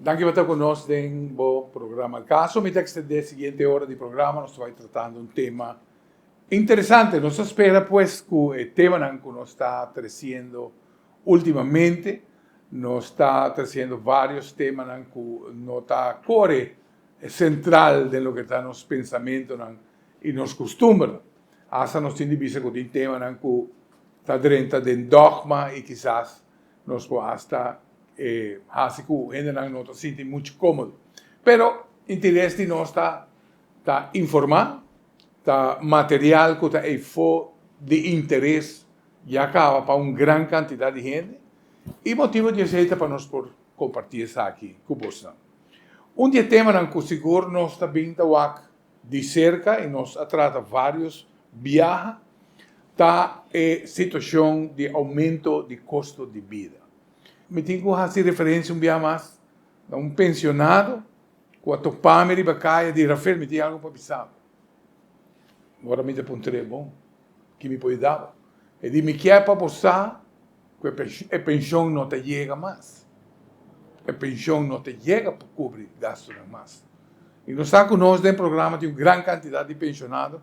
Danki pa ta ku nos den bo programa Al Caso. Mi ta extendé siguiente ora di programa, nos ta bai tratando un tema interesante. Nos ta spera pues ku e temanan ku nos ta treciendo ultimamente, nos ta treciendo varios temanan ku no ta kore central den loke ta nos pensamentonan i nos kustumbernan. Asta nos tin di bisa ku tin temanan ku ta drenta den dogma i kisas nos por asta hasi ku hendenan no ta sinti muchu kómodo. Pero interes di nos ta ta informá, ta material ku ta eifó di interes ya kaba pa un gran kantidat di hende i motibu di esei ta pa nos por kompartí esaki ku bosnan. Un di e temanan ku sigur nos ta bin ta wak di serka i nos a trata vários biaha ta e situashon di oumento di kosto di bida. Mi tin ku hasi referensia un biaha mas na un pensionado ku a topa mi riba kaya di Rafael, mi tin algu pa bisa bo. Ora mi ta puntr'é, bon, ki mi por yuda bo? E di, mi kier pa bo sa ku e penshon no ta yega mas. E penshon no ta yega pa kubri gastunan mas. I nos sa ku nos den programa tin un gran kantidat di penshonado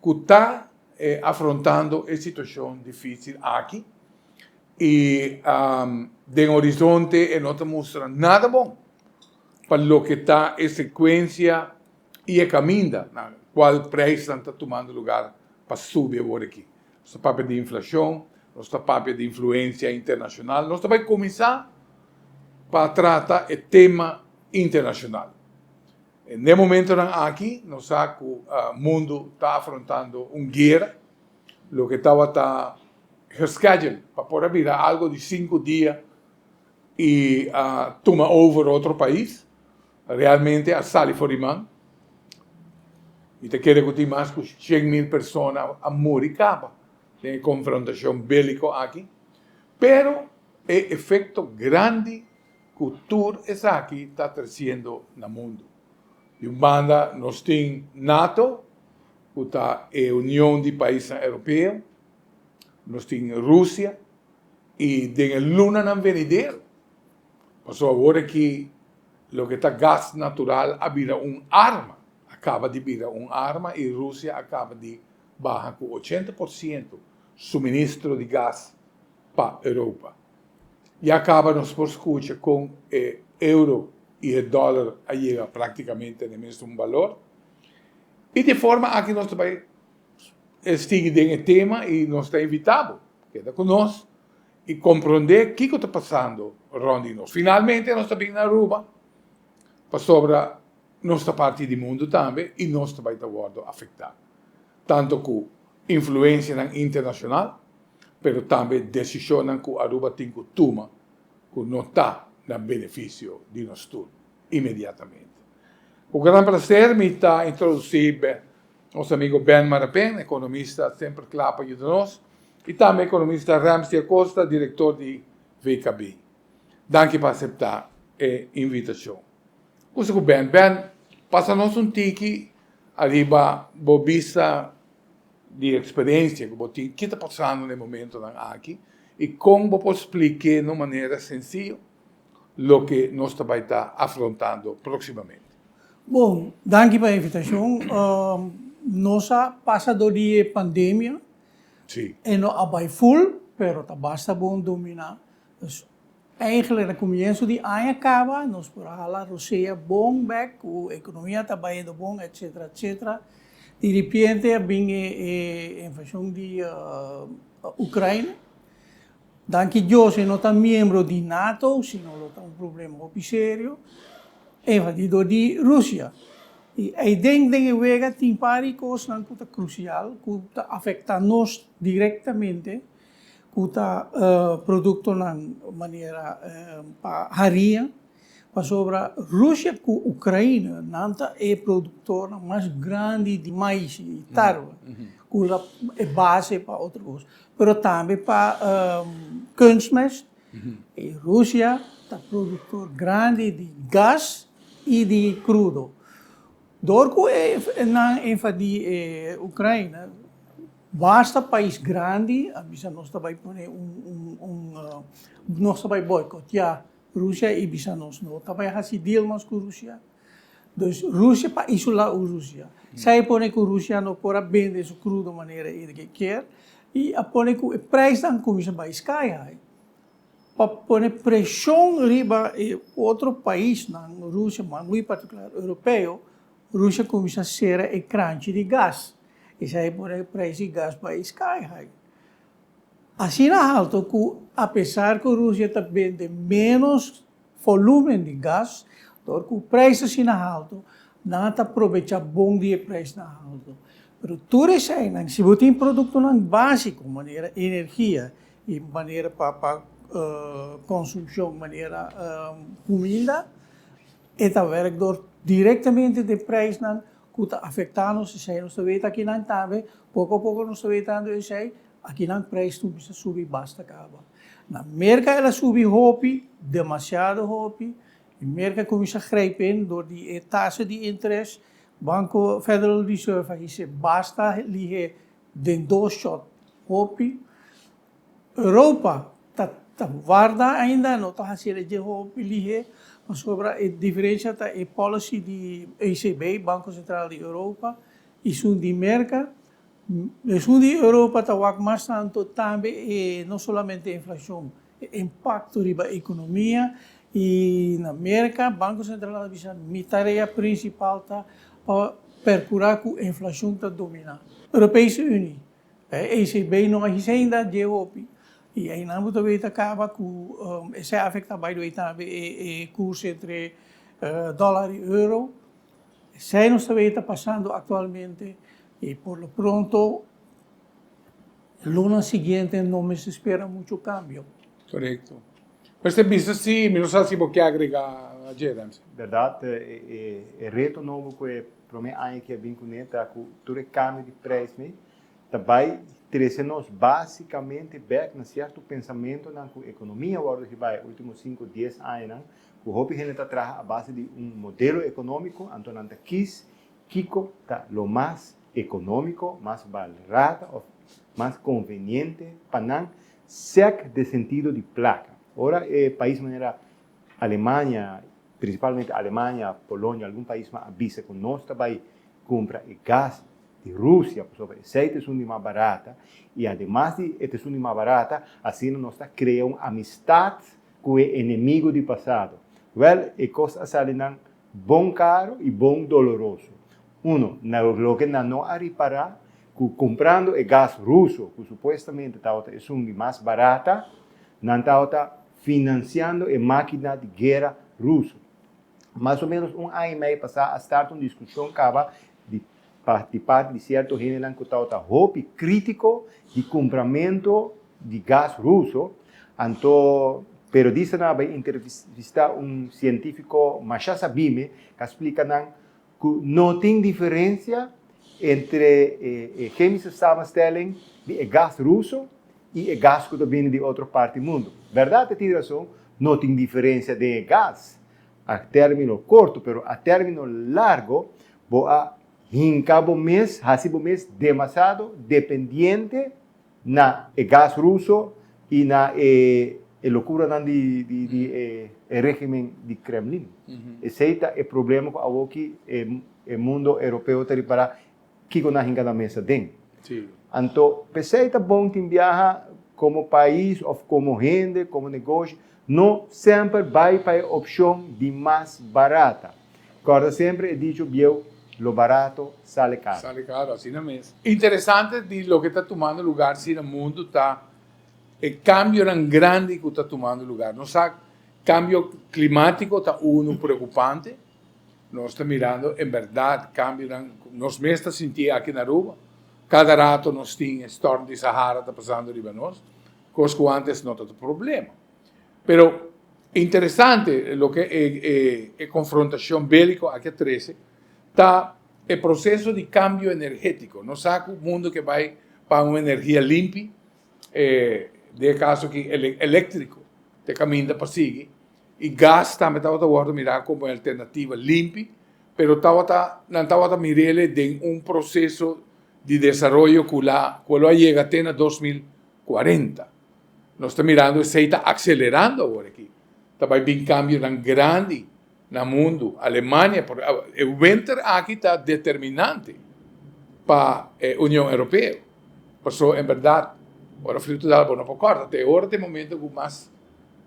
ku ta afrontando e situashon difísil aki i den horizonte e no ta mustra nada bon pa loke ta e sekuensia i e kaminda na kual preisnan ta tumando lugar pa subi awor aki. Nos ta papia di inflashon, nos ta papia di influensia internashonal. Nos ta bai kuminsá pa trata e tema internashonal. Ne momentonan aki nos sa ku mundu ta afrontando un guera, loke tabata gescheduled pa por a bira algo di sinku dia i a tuma over otro pais, realmente a sali for di man. Mi ta kere ku tin mas ku 100,000 persona a muri kaba den e konfrontashon béliko aki. Pero e efekto grandi ku tur esaki ta tresiendo na mundu. Di un banda nos tin nato, ku ta e union di paisnan europeo, nos tin Rusia i den e lunanan venidero, pasobra awor aki loke ta gas natural a bira un arma, a kaba di bira un arma i Rusia a kaba di baha ku 80% suministro di gas pa Europa. Ya kaba nos por skucha kon e euro i e dòler a yega praktikamente na e mesun balor. I di e forma aki nos ta bai sigui den e tema i nos ta invitá bo keda ku nos i komprondé kiko ta pasando rònt di nos. Finalmente nos ta bin na Aruba pasobra nos ta parti di mundu tambe i nos ta bai ta wòrdu afektá tantu ku influensianan internashonal pero tambe desishonnan ku Aruba tin ku tuma ku no ta na benefisio di nos tur inmediatamente. Ku gran plaser mi ta introdusí nos amigo Ben Marapen, ekonomista semper kla pa yuda nos, i tambe ekonomista Ramsey Acosta, direktor di VKB. Danki pa aseptá e invitashon. Kusa ku Ben? Ben, pasa nos un tiki ariba bo bista di eksperensia ku bo tin, ki ta pasando na e momentonan aki i kon bo por splik'é na un manera sensiyo loke nos ta bai ta afrontando próksimamente. Bon, danki pa e invitashon. Nos a pasa dor di e pandemia. E no a bai ful, pero ta basta bon dominá. Dus eigenlijk na komienso di aña kaba nos por a hala rosea bon bek ku ekonomia ta bayendo bon etcetera etcetera. Di ripiente a bin e invashon di Ukraina. Danki Dios e no ta miembro di nato, sino lo ta un problema hopi serio. Invadi dor di Rusia. I eiden den e wega tin par di kosnan ku ta krusial ku ta afekta nos direktamente. Ku ta produktonan manera pa haria, pasobra Rusia ku Ukraina nan ta e produktornan mas grandi di mais i tarwe, ku ta e base pa otro kos, pero tambe pa kunstmest, i Rusia ta produktor grandi di gas i di krudo. Dor ku nan invadí Ukraina, Basta pais grandi a bisa nos ta bai pone un un un nos ta bai boicotea. Rusia i bisa nos no ta bai hasi deal mas ku Rusia. Dus Rusia pa isolá u Rusia. Esei a pone ku Rusia no por a bende su krudo manera e ke kier i a pone ku e preisnan kuminsá bai sky high. Pa pone preshon riba e otro paisnan, Rusia, mas muy partikular europeo, Rusia kuminsá sera e kranchi di gas. Esei a pone e preis di gas bai sky high. Asina alto ku apesar ku Rusia ta bende ménos volúmen di gas, dor ku preis asina alto, nan ta probechá bon di e preisnan alto. Pero tur eseinan, si bo tin produktonan básiko manera energia i manera pa pa konsumshon manera kuminda, e ta wèrk dor direktamente den preisnan ku ta afektá nos. Esei nos ta weta akinan tambe, poko a poko nos ta wetando esei. Akinan prijs tur bisa subi basta kaba. Na Merka el a subi hopi, demasiado hopi, i Merka kuminsá grijp in dor di e tasa di interes. Banko Federal Reserve a hise basta lihe den dos shot hopi. Europa ta ta warda ainda, no ta hasi el dje hopi lihe, pasobra e diferensha ta e policy di ECB, Banko Sentral di Europa, i esun di Merka. Esun di Europa ta wak mas tanto tambe e no solamente inflacion, e impacto riba economia y na Merca Banco Central a bisa mi tarea principal ta pa percura cu inflacion ta domina. Europese Unie, e ECB no a hisa ainda dje hopi y einan bo ta weta caba cu esey a afecta by the way tambe e curso entre dollar y euro. Esei nos ta wei ta pasando aktualmente i por lo pronto luna siguiente no mester spera mucho kambio. Korekto. Mester bisa si, mi no sa si bo ke agrega dje, Ramsey. Bèrdat, e reto nobo ku e promé aña aki a bin kuné ta ku tur e kambio di preis mi ta bai trese nos básikamente bèk na sierto pensamentonan ku ekonomia wòrdu hibá e último sinku, dies añanan ku hopi hende ta traha a base di un modelo ekonómiko, anto nan ta kis kiko ta lo mas ekonómiko, mas barata òf mas konveniente pa nan sèk den sentido di plaka. Ora e pais manera Alemania, prinsipalmente Alemania, Polonia, algun pais mas a bisa ku nos ta bai kumpra e gas di Rusia pasobra esei ta esun di mas barata i ademas di e ta esun di mas barata asina nos ta krea un amistat ku e enemigo di pasado. Wèl, e kos a sali nan bon karu i bon doloroso. Uno, na loke nan no a ripará ku kumprando e gas ruso, ku supuestamente tabata esun di mas barata, nan tabata finansiando e mákina di guera ruso. Mas o ménos un aña i mei pasá a start un diskushon kaba di di parti di sierto hendenan ku tabata hopi krítiko di kumpramentu di gas ruso. Anto periodistanan a bai intervistá un sientífiko masha sabí ku a splika nan ku no tin diferensia entre e chemische samenstelling di e gas ruso i e gas ku ta bini di otro parti mundu. Bèrdat e tin rason, no tin diferensia den e gas a término korto, pero a término largo bo a hinka bo mes, hasi bo mes demasiado dependiente na e gas ruso i na e lokuranan di di e regimen di Kremlin. Esei ta e problema ku awoki e mundo europeo ta ripará kiko nan hinka nan mes aden. Anto p'esei ta bon tin biaha komo pais òf komo hende, komo negoshi, no semper bai pa e opshon di mas barata. Kòrda semper e dicho bieu, lo barato sale karo. Sale karo, asina mes. Interesante di loke ta tumando lugar si na mundu ta e kambionan grandi ku ta tumando lugar. Nos sa kambio klimátiko ta unu preokupante. Nos ta mirando en berdad kambionan ku nos mes ta sinti aki na Aruba. Kada rato nos tin e storm di Sahara ta pasando riba nos, kos ku antes no ta problema. Pero interesante loke e e konfrontashon béliko aki a trese ta e proseso di kambio energétiko. Nos sa ku mundu ke bai pa un energia limpi, den e kaso aki eléktriko ta e kaminda pa sigui i gas tambe tabata wòrdu mirá komo e alternativa limpi, pero tabata nan tabata mir'el den un proseso di desaroyo ku la ku lo a yega te na 2040. Nos ta mirando esei ta akselerando awor aki. Ta bai bin kambionan grandi na mundu. Alemania, por e winter aki ta determinante pa e Union Europeo. Pasobra en bèrdat ora friu ta dal bo no por kòrta. Te ora ta e momento ku mas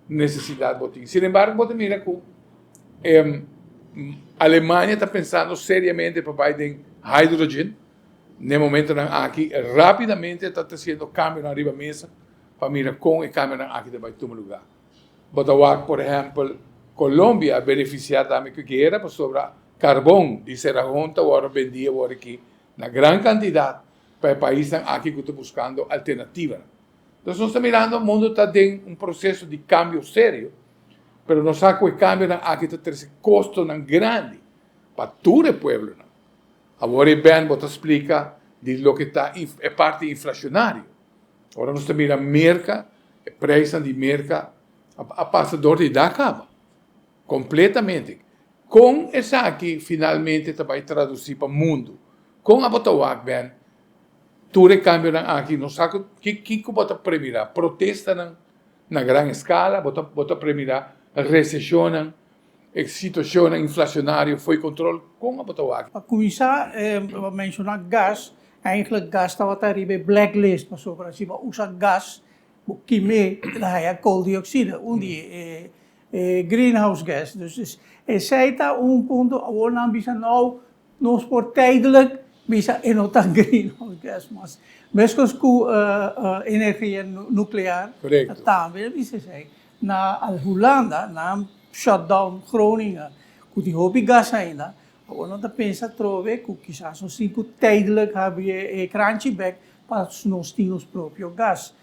nesesidat bo tin. Sin embargo bo ta mira ku Alemania ta pensando seriamente pa bai den hydrogen. N'e momentonan aki rapidamente ta tresiendo kambionan riba mesa pa mira kon e kambionan aki ta bai tuma lugá. Bo ta wak por ehèmpel Colombia a benefisiá tambe ku e guera pasobra karbon di Cerrajón ta wòrdu bendí awor aki na gran kantidat pa e paisnan aki ku ta buskando alternativanan. Entonces nos ta mirando mundu ta den un proseso di kambio serio, pero nos sa ku e kambionan aki ta trese kostonan grandi pa tur e pueblonan. Awor e Ben bo ta splika di loke ta e parti inflashonario. Ora nos ta mira Merka, e prijsnan di Merka a pasa dor di dak kaba, kompletamente. Kon esaki finalmente ta bai tradusí pa mundu? Kon abo ta wak, Ben, tur e kambionan aki? Nos sa ku kiko bo ta premirá? Protestanan na gran eskala? Bo ta bo ta premirá reseshonnan, e situashonnan inflashonario fo'i kontrol? Kon abo ta wak? Pa kuminsá, bo a menshoná gas. Eigenlijk gas tabata riba e blacklist pasobra si bo a usa gas bo kim'é ta haya kooldioxide, un di e greenhouse gas. Dus esei ta un punto. Awor nan bisa nou nos por tijdelijk bisa e no ta greenhouse gas mas. Meskos ku energia nuclear tambe a bisa esei. Na Hulanda nan shut down Groningen ku tin hopi gas ainda. Awor nan ta pensa atrobe ku kisas nos tin ku tijdelijk habri e kranchi bek pa nos tin nos propio gas.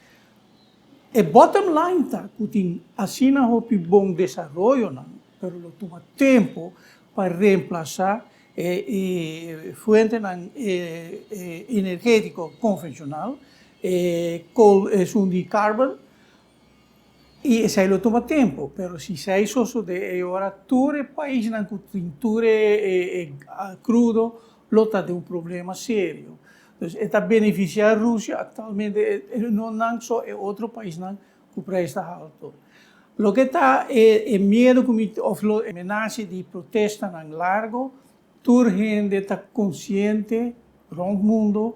E bottom line ta ku tin asina hopi bon desaroyonan, pero lo tuma tempo pa reemplasa e fuentenan energetiko konvenshonal, e kool esun di carbon. I esei lo tuma tempu, pero si esei sosodé e ora tur e paisnan ku tin tur e krudo lo ta den un problema serio. Dus e ta benefisiá Rusia aktualmente, no nan so, e otro paisnan ku preis ta haltu. Loke ta e miedu ku mi òf lo e menasa di protestanan largo, tur hende ta konsiente rònt mundu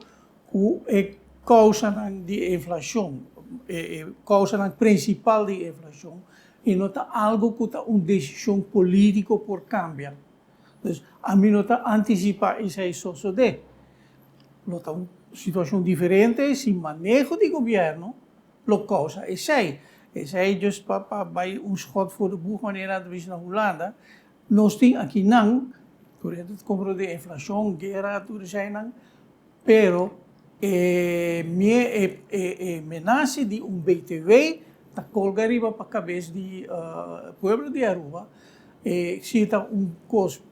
Ku e kousanan di e inflashon, e kousanan prinsipal di e inflashon, i no ta algu ku ta un desishon polítiko por kambia. Dus ami no ta antisipá esei sosodé. Lo ta un situashon diferente si maneho di gobièrnu lo kousa esei. Esei just pa pa bai un schot voor de boeg manera nan ta bisa na Hulanda. Nos tin akinan, tur hende ta komprondé inflashon, guera, tur eseinan. Pero e e menase di un BTW ta colga riba pa cabes di pueblo di Aruba. E si ta un cos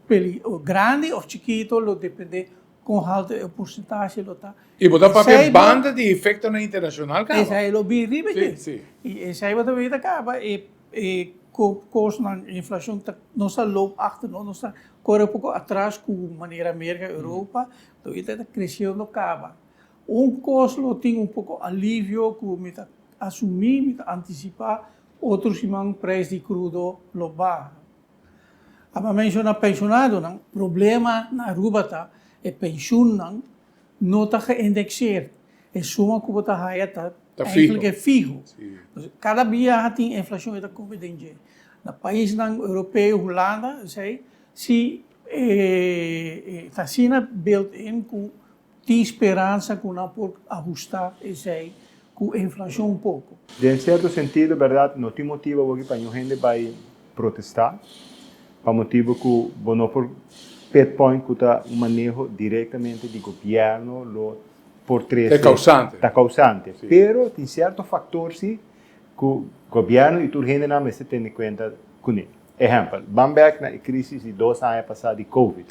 grandi of chikito lo depende con halto e porcentahe lo ta. Y bo ta papia banda di efectonan internacional caba. Esai lo bin riba dje. Y esai bo ta weta caba e E kosnan, inflashon ta, nos ta loop achter, no? Nos ta kore un poko atras ku manera Merka, Europa, tawita ta kresiendo kaba. Un kos lo tin un poko alivio ku mi ta asumí, mi ta antisipá, otro siman preis di krudo lo baha. Aba menshoná penshonadonan, problema na Aruba ta e penshunnan no ta geïndexeerd. E suma ku bo ta haya ta eigenlijk e fiho. Kada biaha tin inflashon e ta kome den dje. Na paisnan europeo, Hulanda, esei, si e ta asina built in ku tin speransa ku nan por ahusta esei ku inflashon poko. Den sierto sentido, bèrdat, no tin motibu awoki pa niun hende bai protestá, pa motibu ku bo no por pitpoint ku ta un maneho direktamente di gobièrnu lo por trese. Ta kausante. Ta kausante. Pero tin sierto faktor si ku gobièrnu i tur hendenan mester tene kuenta kuné. Ehèmpel, ban bèk na e krísis di dos aña pasá di Covid.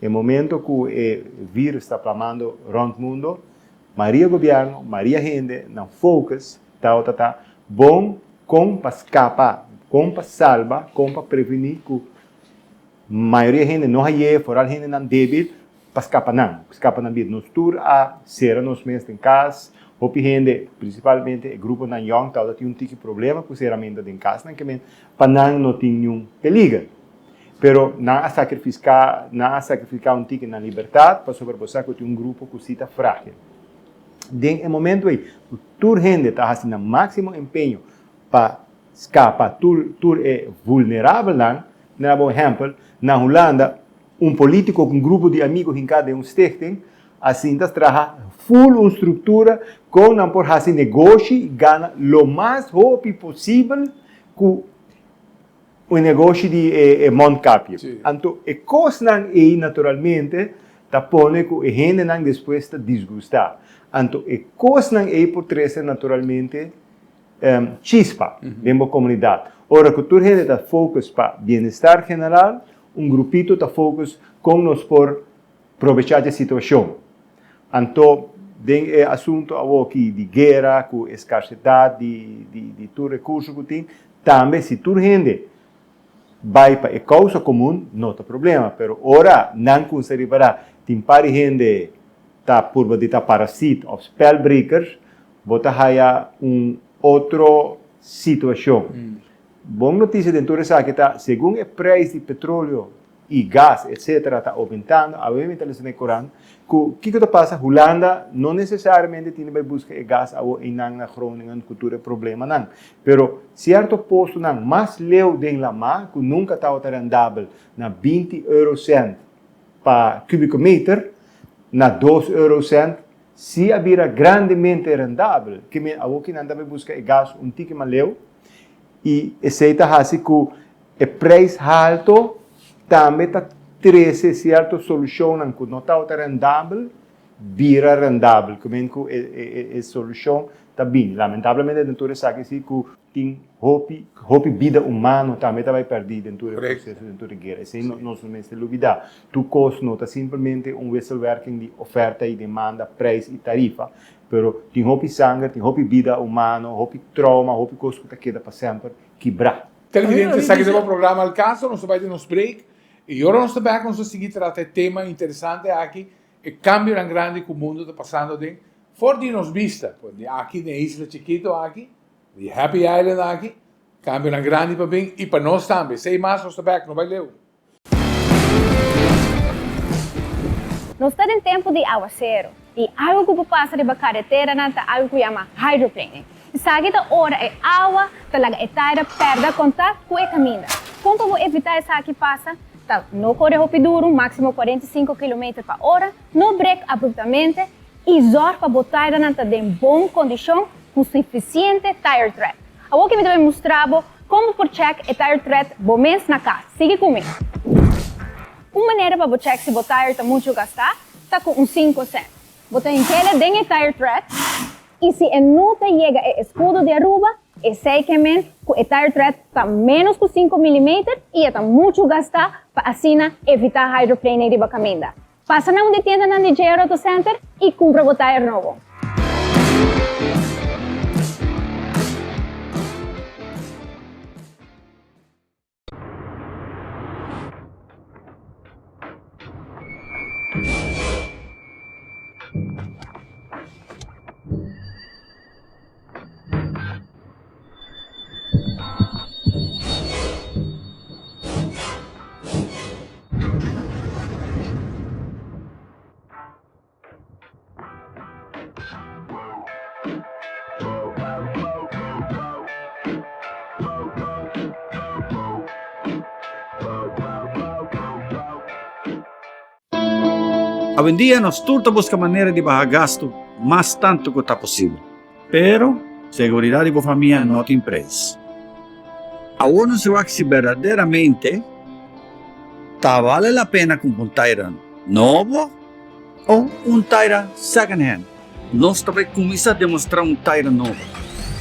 E momento ku e vírus ta plamando rònt mundo, mayoria gobièrnu, mayoria hende nan focus tabata ta bon kon pa skapa, kon pa salba, kon pa prevení ku mayoria hende no haye, foral hendenan débil, pa skapa nan, skapa nan bida. Nos tur a sera nos mes den kas. Hopi hende, prinsipalmente e gruponan yòn tabata tin un tiki problema ku seramenta den kasnan ke men pa nan no tin niun peliger. Pero nan a sakrifiská nan a sakrifiká un tiki nan libertat pasobra bo sa ku tin un grupo ku si ta frágil. Den e momento ei ku tur hende ta hasi nan máksimo empeño pa skapa tur tur e vulnerabelnan, mira bo ehèmpel, na Hulanda un polítiko ku un grupo di amigu hinká den un stichting a sinta traha ful un struktura kon nan por hasi negoshi i gana lo mas hopi posibel ku un negoshi di e mondkapje. Anto e kosnan ei naturalmente ta pone ku e hendenan despues ta disgustá. Anto e kosnan ei por trese naturalmente chispa den bo komunidat. Ora ku tur hende ta focus pa bienestar general, un grupito ta focus kon nos por probechá dje situashon. Anto den e asunto awoki di guera ku e skarsedat di di tur rekurso ku tin, tambe si tur hende bai pa e kousa komun no ta problema, pero ora nan kumsa ripará tin par di hende ta purba di ta parasit òf spelbrekers, bo ta haya un otro situashon. Bon notisia den tur esaki ta segun e preis di petroleo i gas etcetera ta aumentando, awe mi ta lesa den e korant ku kiko ta pasa Hulanda no nesesariamente tin di bai buska e gas awo einan na Groningen ku tur e problemanan, pero sierto postonan mas leu den lamá ku nunka tabata rendabel na 20 eurocent pa kubiko meter na 2 eurocent si a bira grandemente rendabel, ke men awo ki nan ta bai buska e gas un tiki mas leu i esei ta hasi ku E prijs halto tambe ta trece cierto solucionnan cu no tabata rendabel bira rendabel, cu men cu e solucion ta bini. Lamentablemente den tur esaki si cu tin hopi hopi bida humano tambe ta bay perdi den tur e proceso, den tur e guera. Esey nos no mester lubida. Tur cos no ta simplemente un wisselwerking di oferta y demanda, prijs y tarifa, pero tin hopi sanger, tin hopi bida humano, hopi trauma, hopi cos cu ta keda pa semper kibra. Televidente, esaki ta bo programa Al Caso, nos ta bai den nos break y ora nos ta bek nos ta sigui trata e tema interesante aki, e cambionan grandi cu mundo ta pasando den for di nos bista, for di aki den e isla chikito aki, di Happy Island aki, cambionan grandi pa bin y pa nos tambe. Esey mas nos ta bek, no bai leu. Nos ta den tempu di awaseru i algu ku por pasa riba kareteranan ta algu ku yama hydroplaning. Esaki ta ora e awa ta laga e taira pèrdè kontakt ku e kaminda. Kon pa bo evitá esaki pasa ta no kore hopi duru, máksimo 45 kilometer pa ora, no brek abruptamente i zòrg pa bo tairanan ta den bon kondishon ku sufisiente tire tread. Awor ki mi ta bai mustra bo kon bo por check e tire tread bo mes na kas. Sigui ku mi! Un manera pa bo check si bo tire ta muchu gastá ta ku un sinku sènt. Bo ta hink'ele den e tire tread i si e no ta yega e eskudo di Aruba, esei ke men ku e tire tread ta ménos ku sinku milimeter i e ta muchu gastá pa asina evitá hydroplaning riba kaminda. Pasa na un di tiendanan di JR Auto Center y cumpra bo tire nobo. Awendia nos tur ta buska manera di baha gastu mas tantu ku ta posibel. Pero, seguridad di bo famia no tin prijs. Awor nos wak si berdaderamente ta bale la pena cumpra un taira nobo o un taira second hand. Nos ta bay cuminsa demostra un taira nobo,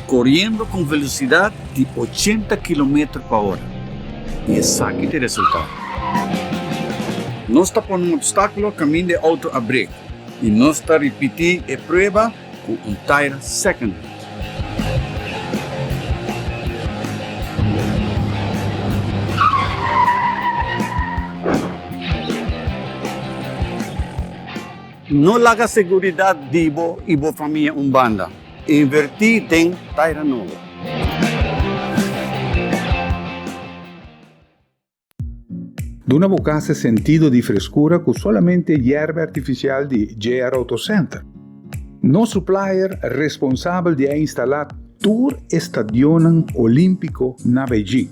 coriendo cu un velocidad di 80 kilometer pa ora. Y esaki ta e resultado. Nos ta pone un obstaculo caminda e auto a brek y nos ta ripiti e prueba ku un taira second hand. No laga seguridad di bo y bo famia un banda. Inverti den taira nobo. Duna bo cas e sentido di frescura cu solamente yerba artificial di JR Auto Center. Nos supplier responsabel di a instala tur e stadionnan olimpico na Beijing.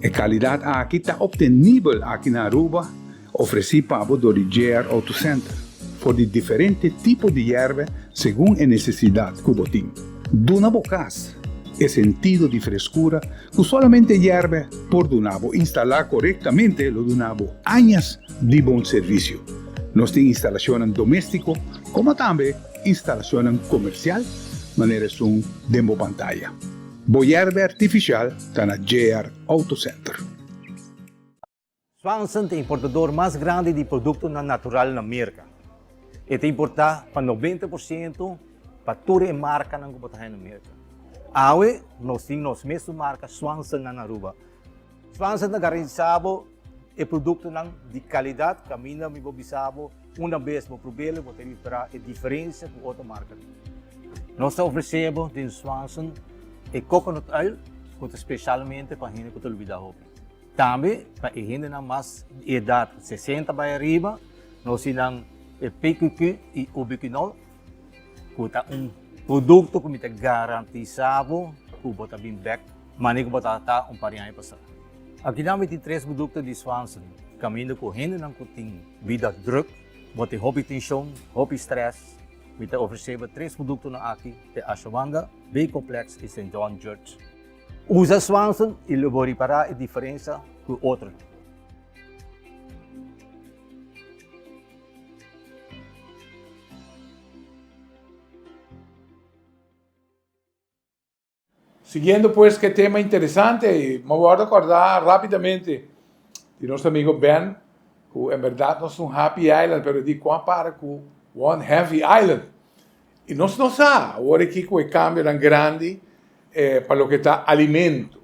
E calidad aki ta obtenibel aki na Aruba, ofreci pa bo dor di JR Auto Center, for di diferente tipo di yerba segun e necesidad cu bo tin. Duna bo cas e sentido di frescura Ku solamente yèrbe por duna bo instalá korektamente lo duna bo añas di bon servisio. Nos tin instalashonnan doméstiko komo tambe instalashonnan komersial manera esun den bo pantaya. Bo yèrbe artifisial ta na JR Auto Center. Swanson ta e importador mas grandi di produktonan natural na Merka. E ta importá pa 90% pa tur e markanan ku bo ta haña na Merka. Awe nos tin nos mesun marka Swanson na Aruba. Swanson ta garantisá bo e produktonan di kalidat kaminda mi por bisa bo una bes bo prob'el bo ta ripará e diferensia ku otro markanan. Nos ta ofresé bo den Swanson e coconut oil ku ta spesialmente pa hende ku ta lubidá hopi. Tambe pa e hendenan mas di edat 60 bai ariba, nos tin nan e PQQ i Ubiquinol, ku ta un produkto ku mi ta garantisa bo ku bo ta bin bek manera ku bo tabata un par di aña pasá. Akinan mi tin tres produkto di Swanson, kaminda ku hendenan ku tin bida druk, bo tin hopi tenshon, hopi strès, mi ta ofresé bo tres produktonan aki, e Ashwagandha, B-complex i Saint John Wort. Usa Swanson y lo bo ripara e diferencia cu otro. Siguiendo pues ke tema interesante y me wordo acorda rapidamente di nos amigo Ben cu en berdad nos un happy island pero di cuan para cu one heavy island. Y nos no sa awor aki cu e cambionan grandi pa loke ta alimento.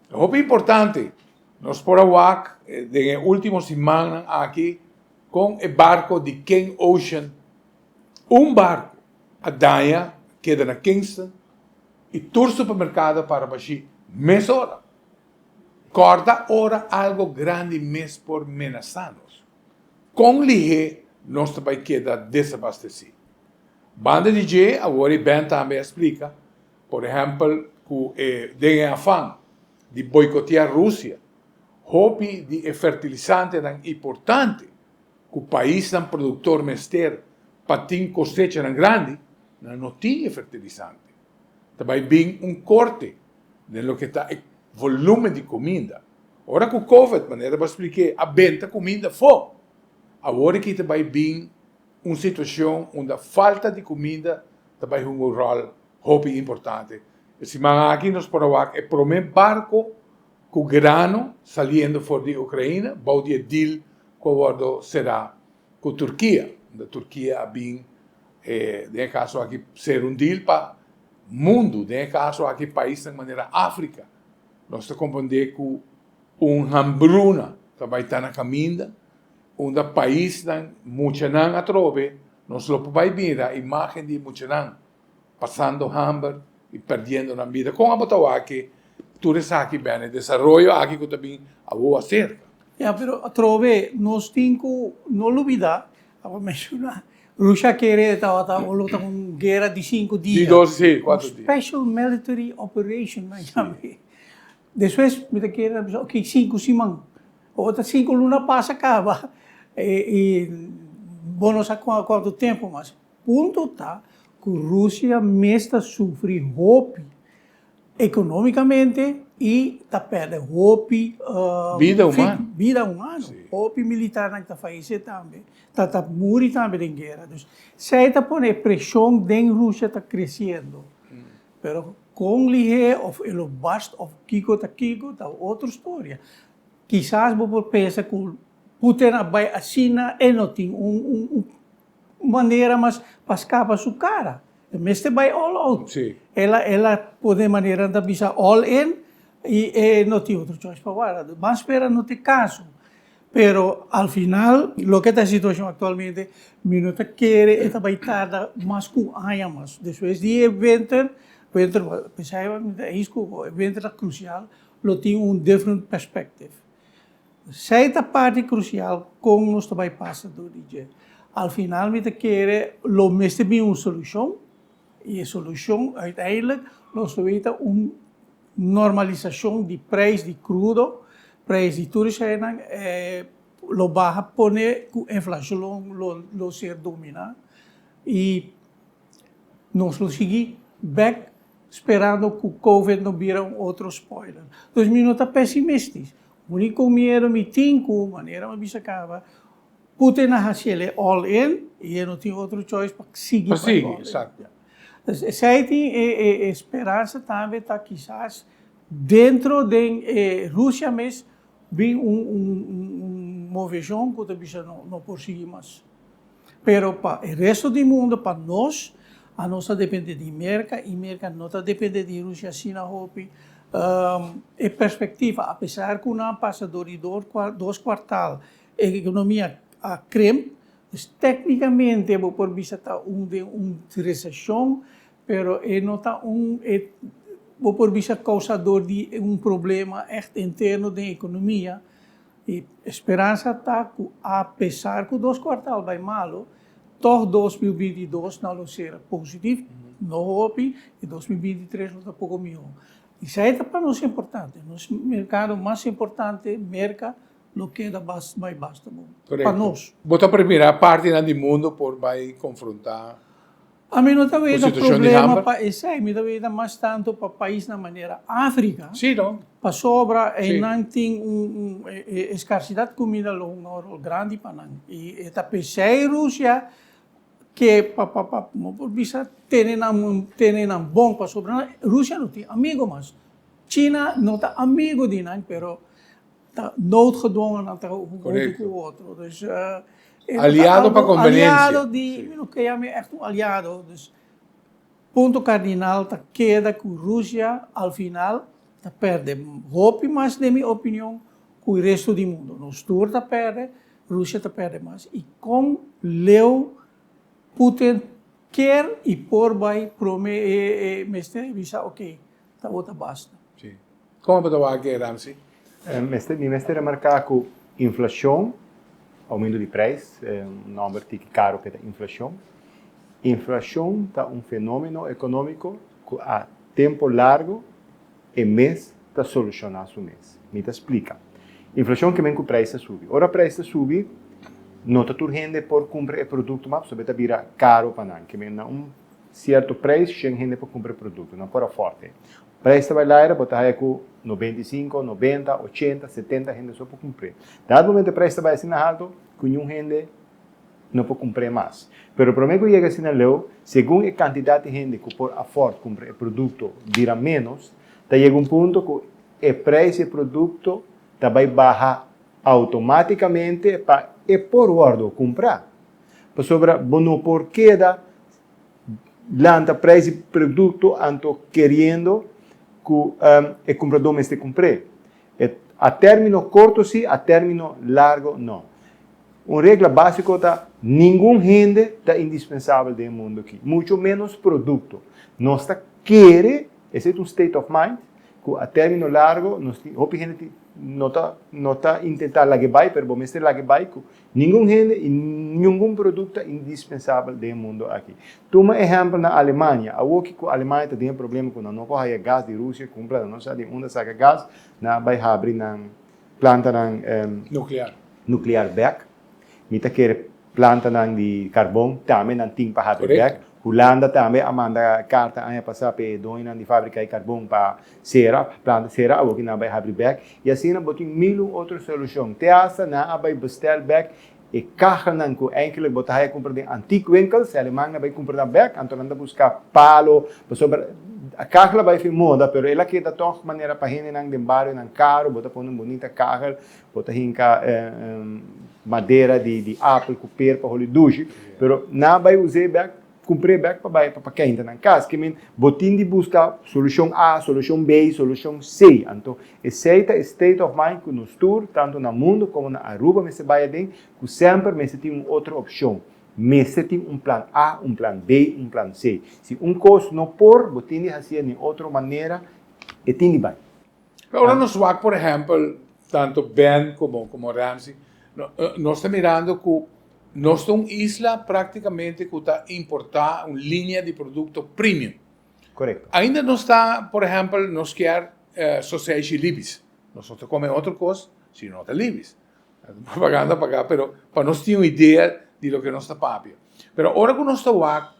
Ta hopi importante nos por a wak den e ultimo simannan aki con e barco di King Ocean, un barco a daña, keda na Kingston y tur supermercado a para bashi mesora. Corda ora algo grandi mes por menasa nos. Kon lihé nos ta bai keda desabastesí? Banda di dje, awor e Ben tambe a splika, por ehèmpel, ku e den e afan di boikoteá Rusia, hopi di e fertilisantenan importante ku paisnan produktor mester pa tin kosechanan grandi, nan no tin e fertilisante. Ta bai bin un korte den loke ta e volumen di kuminda. Ora ku Covid, manera bo a splik'é, a benta kuminda afó, awor aki ta bai bin un situashon unda falta di kuminda ta bai hunga un ròl hopi importante. E siman aki nos por a wak e promé barko ku grano saliendo for di Ukraina bou di e deal ku a wòrdu será ku Turkia, unda Turkia a bin den e kaso aki sera un deal pa mundu, den e kaso aki paisnan manera Afrika. Nos ta komprondé ku un hambruna ta bai ta na kaminda, unda paisnan, muchanan atrobe, nos lo por bai mira imágen di e muchanan pasando hamber i perdiendo nan bida. Kon abo ta wak tur esaki, Benny, desaroyo aki ku ta bin awor aserka? Ya, pero atrobe nos tin ku no lubida, abo menshoná, Rusha kere tabata o lo ta un guera di sinku dia. Di dos, si, kuatro dia. Un special military operation nan yam'e. Despues mi ta kere nan bisa ok sinku siman. O ta sinku luna pasa kaba i bo no sa kuantu tempu mas. Punto ta ku Rusia mes ta sufri hopi Economicamente y ta perde hopi Bida humano. Bida humano. Hopi militarnan ta fayece tambe, ta ta muri tambe den guera. Dus esey ta pone e presion den Rusia ta creciendo. Pero con lihe of e lo bast of kico ta kico ta otro storia. Kisas bo por pensa cu Putin a bay asina e no tin un un manera mas pa scapa su cara. E mester bai all out. Sí. El a el a pone manera nan ta bisa all in y e no tin otro choice pa warda. Ban spera no tin caso. Pero al final, loke ta e situacion actualmente, mi no ta kere e ta bay tarda mas cu un aña mas. Despues di e winter, winter, pesai mi ta eens cu bo, e winter ta crucial, lo tin un different perspective. Esey ta parti crucial con nos ta bay pasa door di dje. Al final mi ta kere lo mester bin un solucion y e solucion uiteindelijk lo ta un Normalisashon di preis di krudo, preis di tur eseinan lo baha pone ku inflashon lo ser dominá i nos lo sigui bèk sperando ku covid no bira un otro spoiler. Dus mi no ta pesimistis, úniko miedu mi tin ku manera mi a bisa kaba Putin a hasi el e all in i e no tin otro choice pa sigui pa sigui, exacto. Dus esei tin e e speransa tambe ta kisas dentro den e Rusia mes bin un un un moveshon ku ta bisa no no por sigui mas. Pero pa e resto di mundo, pa nos, anos ta depende di Merka i Merka no ta depende di Rusia asina hopi. E perspektiva, apesar ku nan a pasa dor di dos kuartal E ekonomia a krimp, dus teknikamente bo por bisa ta un den un reseshon, pero e no ta un e bo por bisa kousa dor di un problema ègt interno den ekonomia. E speransa ta ku apesar ku dos kuartal bai malu, tòg 2022 nan lo ser positif, no hopi, i 2023 lo ta poko mihó. Esei ta pa nos importante, nos merkado mas importante, Merka, Lo keda bas bai basta bon pa nos. Bo ta prepara partinan di mundo por bai confronta Ami no ta weta problema pa esei, mi ta weta mas tanto pa paisnan manera Afrika. Sí no. Pasobra einan tin un e escarsidad comida lo hunga un rol grandi pa nan. I e ta pesei Rusia ke pa pa pa bo por bisa tene nan tene nan bon pasobra Rusia no tin amigo mas. China no ta amigo di nan pero Ta noodgedwongen nan ta huntu ku otro. Dus aliado pa conveniencia. Aliado di, mi no ke yama echt un aliado. Dus punto kardinal ta keda ku Rusia al final ta perde hopi mas den mi opinion ku e resto di mundo. Nos tur ta perde, Rusia ta perde mas. I kon leu Putin kier i por bai prome e mester bisa oke tabata basta. Sí. Kon bo ta wak e, Ramsey? Mester, mi mester remarká ku inflashon, oumento di preis, un nòmber tiki karo ku ta inflashon. Inflashon ta un fenómeno ekonómiko ku a tempu largu e mes ta solushoná su mes. Mi ta splika. Inflashon ke men ku preis ta subi. Ora preis ta subi, no ta tur hende por kumpra e produkto mas pasobra e ta bira karo pa nan. Ke men na un sierto preis shen hende por kumpra e produkto, nan por afòrt e. Prijs ta bai laira, bo ta haya ku 95, 90, 80, 70 hende so por kumpr'é. Dado momento e prijs ta bai asina haltu ku niun hende no por kumpr'é mas. Pero promé ku yega asina leu, segun e kantidat di hende ku por afòrt kumpra e produkto bira ménos, ta yega un punto ku e prijs di e produkto ta bai baha outomátikamente pa e por wòrdu kumprá. Pasobra bo no por keda lanta prijs di produkto anto keriendo ku e kumpradó mester kumpr'é. E a término korto sí, a término largo no. Un regla básiko ta ningun hende ta indispensabel den e mundu aki, mucho ménos produkto. Nos ta kere, esei ta un state of mind, ku a término largo nos tin hopi hende tin no ta no ta intentá lag'é bai, pero bo mester lag'é bai ku Ningun hende i ningun produkto ta indispensabel den e mundo aki. Tuma ehèmpel na Alemania. Awoki ku Alemania ta den e problema ku nan no por haya gas di Rusia, kumpra, nan no sa di unda saka gas, nan a bai habri nan plantanan Nuklear. nuklear bèk. Mi ta kere plantanan di karbon tambe nan tin pa habri bèk. Hulanda tambe a manda karta aña pasá pa e doñonan di fábrika di karbon pa sera, planta sera, awoki nan a bai habri bèk. I asina bo tin mil un otro solushon. Te asta nan a bai bestel bèk e kahanan ku eigenlijk bo ta haya kumpra den antiekwinkels, e alemannan a bai kumpra nan bèk, anto nan ta buska palo, pasobra a kagel a bai fin moda, pero el a keda tòg manera pa hendenan den barionan karu, bo ta pone un bunita kagel, bo ta hinka madera di apel ku per pa holi dushi, pero nan a bai us'é bèk. kumpr'é bèk pa bai pa keinta nan kas. Ke men bo tin di buska solushon A, solushon B, solushon C. Anto esei ta e state of mind ku nos tur, tantu na mundu komo na Aruba mester bai aden, ku semper mester tin un otro opshon. Mester tin un plan A, un plan B, un plan C. Si un kos no por, bo tin di hasié den otro manera, e tin di bai. Ora nos wak por ehèmpel tanto Ben komo komo Ramsey, nos ta mirando ku nos ta un isla práktikamente ku ta importá un linia di produkto premium. Korekto. Ainda nos ta, por ehèmpel, nos kier soseishi libis. Nos no ta kome otro kos si no ta libis. Propaganda pagá, pero pa nos tin un idea di loke nos ta papia. Pero ora ku nos ta wak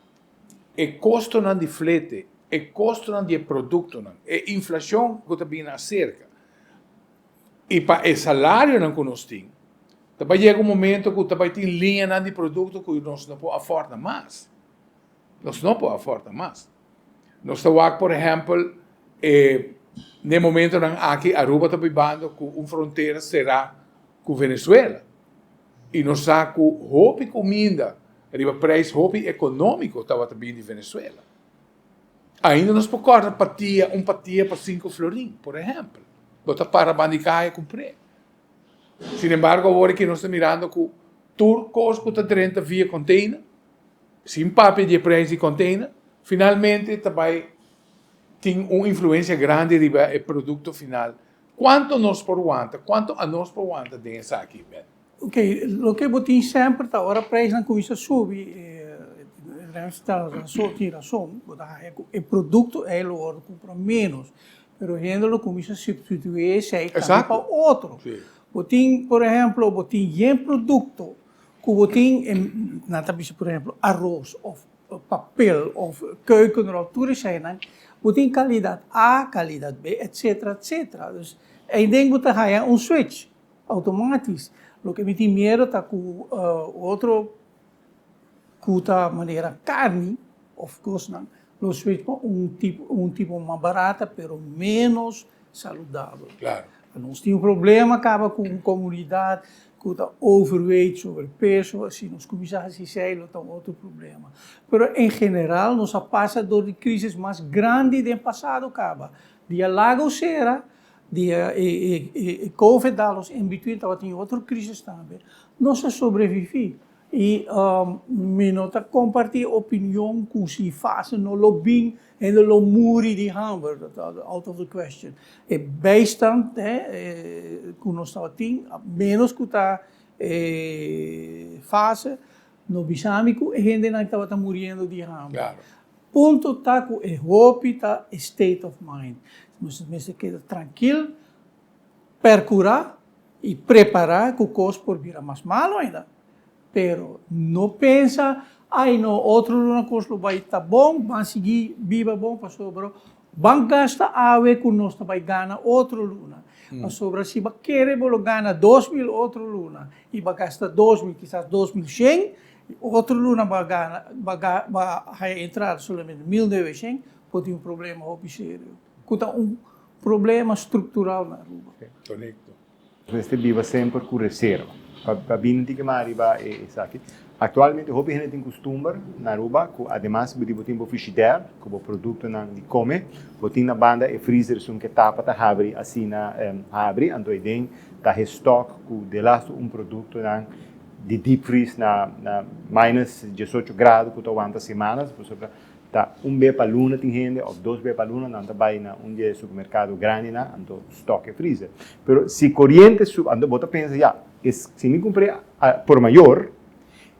e kostonan di flete, e kostonan di e produktonan, e inflashon ku ta bini aserka i pa e salarionan ku nos tin, ta bai yega un momento ku ta bai tin liñanan di produkto ku nos no por aforda mas. Nos no por aforda mas. Nos ta wak por ehèmpel e n'e momentonan aki Aruba ta bibando ku un frontera será ku Venezuela i nos sa ku hopi kuminda riba preis hopi ekonómiko tabata bini di Venezuela. Ainda nos por kòrda patia, un patia pa sinku florin, por ehèmpel. Bo ta para banda di kaya kumpr'é. Sin embargo awor aki nos ta mirando ku tur kos ku ta drenta via container, Sin papia di e prijs di container, finalmente ta bai tin un influencia grandi riba e producto final. Cuanto nos por wanta, cuanto anos por wanta den esaki, Ben? Ok, loke bo tin semper ta ora prijsnan cuminsa subi, Rens ta tin razon, bo ta haya cu e producto ey lo wordo cumpra menos, pero hende lo cuminsa substitui esey tambe pa otro. Bo tin, por ehemplo, bo tin yen producto Ku bo tin e, nan ta bisa por ehemplo aros of papel of keukenrol, tur eseinan, bo tin kalidat A, kalidat B, etcetera, etcetera. Dus eiden bo ta haya un switch outomatis. Loke mi tin miedo ta ku otro ku ta manera karni of kosnan lo switch pa un tipo un tipo mas barata pero menos saludabel. Claro. Nos tin un problema caba cu un comunidad cu ta overweight, sobrepeso, si nos cuminsa haci esey lo ta un otro problema. Pero en general nos a pasa door di crisis mas grandi den pasado caba. Dia Lago cera, dia e e covid dal nos in between tabatin otro crisis tambe. Nos a sobrevivi. I mi no ta kompartí opinion ku si fase no lo bin hende lo muri di hamber, dat ta out of the question. E bijstand ku nos tabatin, menos ku ta e fase, no bisa mi ku e hendenan tabata muriendo di hamber. Punto ta ku e hopi ta e state of mind. Nos mester keda trankil, perkurá I prepará ku kos por bira mas malu ainda. Pero no pensa, Ai no, otro luna kos lo bai ta bon, ban sigui biba bon pasobra ban gasta awe ku nos ta bai gana otro luna. Pasobra si bo kere bo lo gana 2000 otro luna i bo a gasta 2000, kisas 2100, i otro luna bo a gana, bo a bo a haya entrada solamente 1900, por tin un problema hopi serio. Ku ta un Problema structural na Aruba. Correcto. Mester biba semper cu reserva. Pa bini tin ke mas ariba e esaki. Actualmente hopi hende tin custumber na Aruba cu ademas di bo tin bo frigidaire cu bo productonan di come, bo tin na banda e freezer esun ke tapa ta habri asina habri anto eyden ta he stock cu delasto un productonan di deep freeze na minus diesocho grado cu ta wanta semanas pasobra Ta un be pa luna tin hende of dos be pa luna nan ta bai na un di e supermercado grandinan anto stock e freezer. Pero si coriente subi anto bo ta pensa ya es si mi cumpr'e por mayor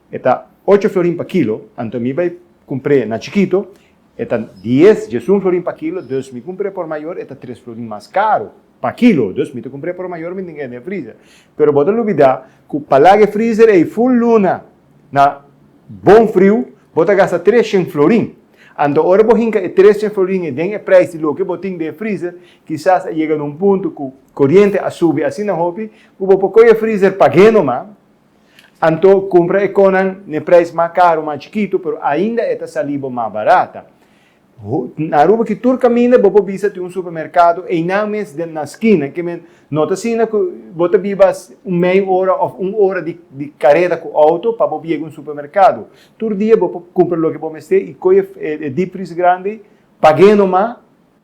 e ta ocho florin pa kilo anto mi bai cumpr'e na chikito e ta dies diesun florin pa kilo dus mi cumpr'e por mayor e ta tres florin mas caro pa kilo dus mi ta cumpr'e por mayor mi tin kende e freezer. Pero bo ta lubida cu pa laga e freezer ey full luna Na bon friu, bo ta gasta treshen florin. Anto ora bo hinka e treshen florin ei den e prijs di loke bo tin den e freezer, kisas a yega na un punto ku koriente a subi asina hopi ku bo por kohe e freezer pag'é numa, anto kumpra e konan n'e prijs mas karu, mas chikitu, pero ainda e ta sali bo mas barata. Na Aruba ki tur kaminda bo por bisa tin un supermerkado einan mes den na skina. Ke men no ta asina ku bo ta biba un mei ora òf un ora di di kareda ku outo pa bo yega un supermerkado. Tur dia bo por kumpra loke bo mester i kohe e deep freeze grandi, pag'é nomá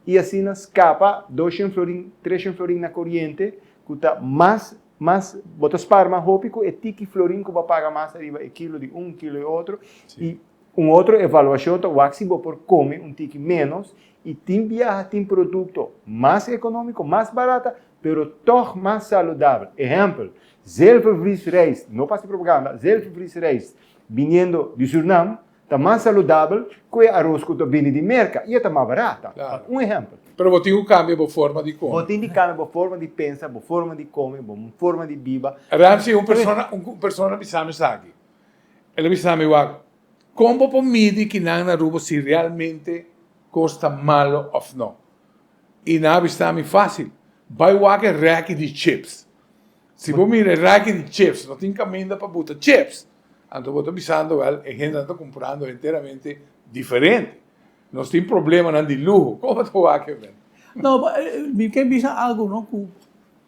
i asina skapa doshen florin, treshen florin na koriente ku ta mas mas bo ta spar mas hopi ku e tiki florin ku bo a paga mas ariba e kilo di un kilo e otro i Un otro evaluashon ta wak si bo por kome un tiki ménos i tin biaha tin produkto mas ekonómiko, mas barata, pero tòg mas saludabel. Ehèmpel, zilvervliesrijst, no pa hasi propaganda, zilvervliesrijst biniendo di Surnam ta mas saludabel ku e aros ku ta bini di Merka i e ta mas barata. Un ehèmpel. Pero bo tin ku kambia bo forma di kome. Bo tin di kambia bo forma di pensa, bo forma di kome, bo forma di biba. Ramsey, un persona, un persona bisa mi esaki. El a bisa mi, Wak, kon bo por midi kinan na Aruba si realmente kos ta malo òf no? I nan a bisa mi, Fásil, bai wak e rèki di chips. Si bo mira e rèki di chips no tin kaminda pa buta chips, anto bo ta bisando wèl e hendenan ta kumprando henteramente diferente. Nos tin problemanan di luho. Kon bo ta wak e men? No, mi ke bisa algu no, ku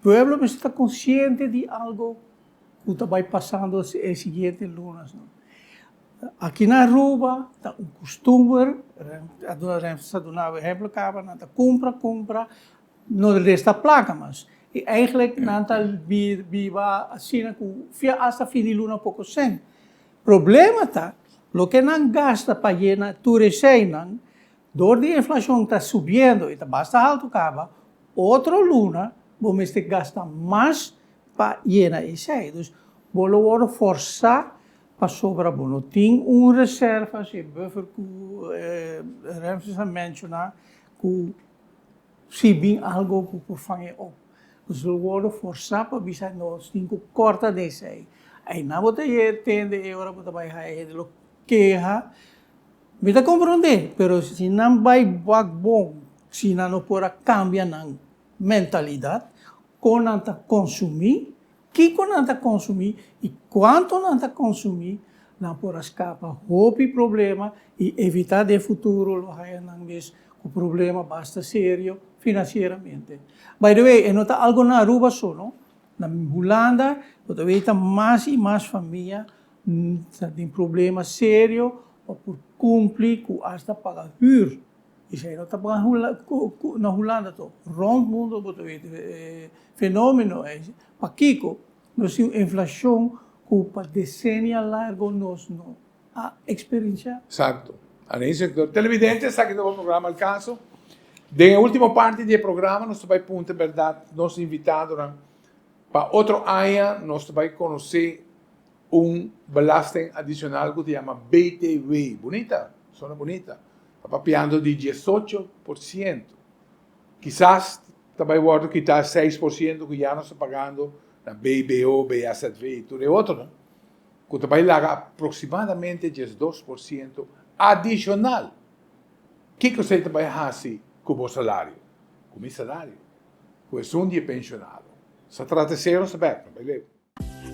pueblo mester ta konsiente di algu ku ta bai pasando e siguiente lunasnan. Aki na Aruba ta un kustumber, Remfis a duna bo ehempel kaba, nan ta kumpra, kumpra, no resta plaka mas. I eigentlik nan ta biba asina ku asta fin di luna poko sèn. Problema ta, loke nan gasta pa yena tur eseinan, dor di inflashon ta subiendo i ta basta haltu kaba, otro luna bo mester gasta mas pa yena esei. Dus bo lo wòrdu fòrsá pasobra bo no tin un reserva, si e buffer ku Ramses a menshoná, ku si bin algo ku por fang'e op. Dus lo wòrdu fòrsá pa bisa nos tin ku kòrta den esei. Einan bo ta tende e ora bo ta bai haya hende lo keha. Mi ta komprondé, pero si nan bai wak bon, si nan no por a kambia nan mentalidat, kon nan ta konsumí, kiko nan ta konsumí i kuantu nan ta konsumí, nan por a skapa hopi problema i evitá den futuro lo haya nan mes ku problema basta serio finansieramente. By the way, e no ta algo na Aruba so no, na Hulanda bo ta weta mas i mas famia ta den problema serio pa por kumpli ku asta paga hür. Esei no ta na Hulanda to, rond mundo bo ta wete e fenomeno ei. Pakiko? Nos tin un inflashon ku pa desenia largo nos no a eksperensiá. Exacto. Aneis sector. Televidente, esaki ta bo programa Al Caso. Den e ultimo parti di e programa nos ta bai punta berdad nos invitadonan pa otro aña nos ta bai conoce un belasting adicional cu ta yama BTW. Bunita, sona bunita. Ta papiando di 18%. Kisas ta bai wordo kita 6% cu ya nos ta pagando na BBO, BAZV y tur e otronan, cu ta bai laga aproximadamente 12% adicional. Kico esey ta bai haci cu bo salario? Cu mi salario? Cu esun di e pensionado? Sa trata esey nos ta bek, no bai leu.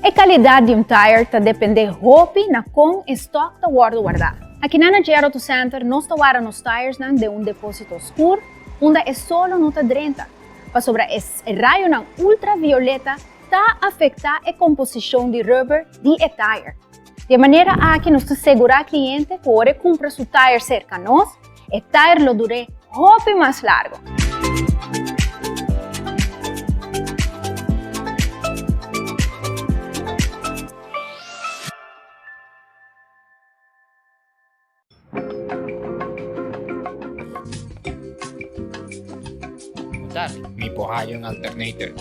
E kalidat di un tire ta dependé hopi na kon e stòk ta wòrdu wardá. Akinan na JR Auto Center nos ta warda nos tiresnan den un depósito skur unda e solo no ta drenta, pasobra e rayonan ultravioleta ta afektá e komposishon di rubber di e tire. Di e manera aki nos ta segurá kliente ku ora e kumpra su tire serka nos, E tayer lo dur'é hopi mas largo. Mi por haya un alternator.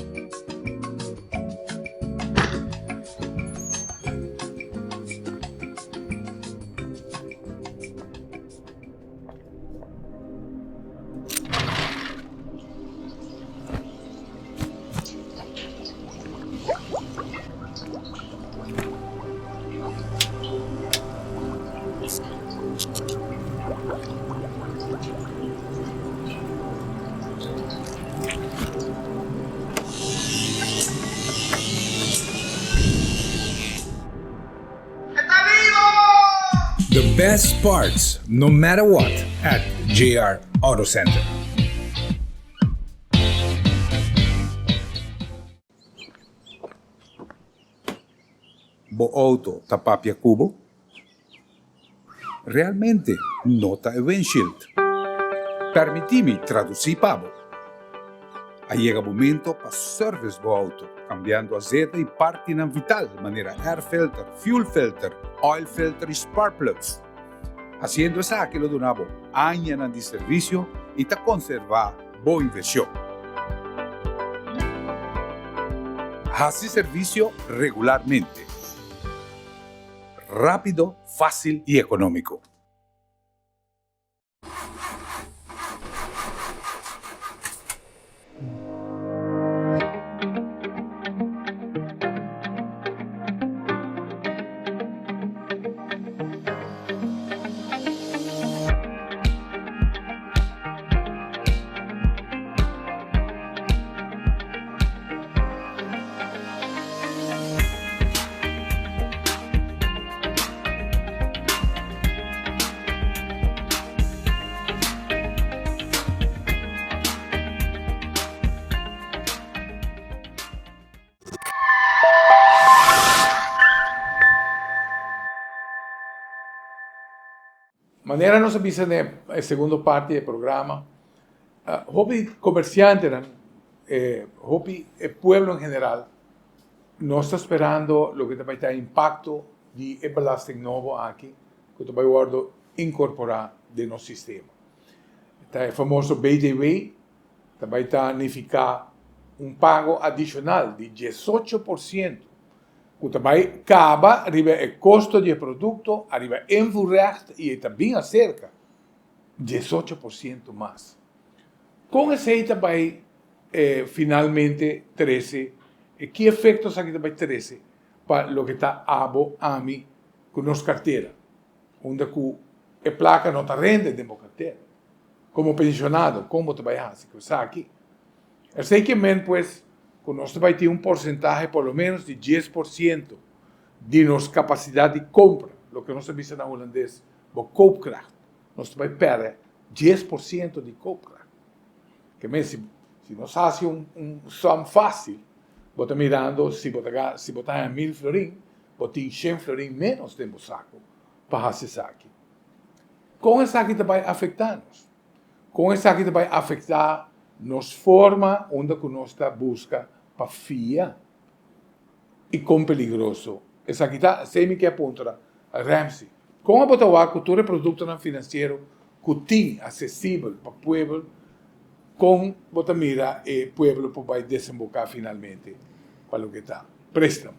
Best parts no matter what at JR Auto Center. Bo auto ta papia ku bo? Realmente no ta e windshield. Permití mi tradusí pa bo. A yega momento pa service bo auto, cambiando azeta y partinan vital manera air filter, fuel filter, oil filter y spark plugs. Haciendo esaki lo duna bo añanan di servicio y ta conserva bo inversion. Haci servicio regularmente. Rapido, facil y economico. Manera nos a bisa den e segundo parti di e programa, hopi comerciantenan, hopi e pueblo en general, nos ta sperando loke ta bay ta e impacto di e belasting nobo aki ku ta bai wòrdu inkorporá den nos sistema. Ta e famoso BTW ta bai ta nifiká un pago adishonal di 18% ku ta bai kaba riba e kosto di e produkto, ariba invoerrecht i e ta bin aserka 18% mas. Kon esei ta bai finalmente trese, ki efekto esaki ta bai trese pa loke ta abo, ami ku nos kartera, unda ku e plaka no ta rende den bo kartera. Komo penshonado, kon bo ta bai hasi ku esaki? Esei ke men pues ku nos ta bai tin un porsentahe por lo menos di 10% di nos kapasidat di kompra, loke nos ta bisa na hulandes bo koopkracht, nos ta bai pèrdè 10% di koopkracht. Ke men si nos hasi un som fásil, bo ta mirando si bo ta si bo ta haña mil florin, bo tin shen florin ménos den bo saku pa hasi esaki. Kon esaki ta bai afektá nos? Kon esaki ta bai afektá nos forma unda ku nos ta buska pa fia? I kon peligroso esaki ta? Esei mi ke a puntra Ramsey. Kon abo ta wak ku tur e produktonan finansiero ku tin asesibel pa puebel, kon bo ta mira e pueblo por bai desemboká finalmente pa loke ta préstamo?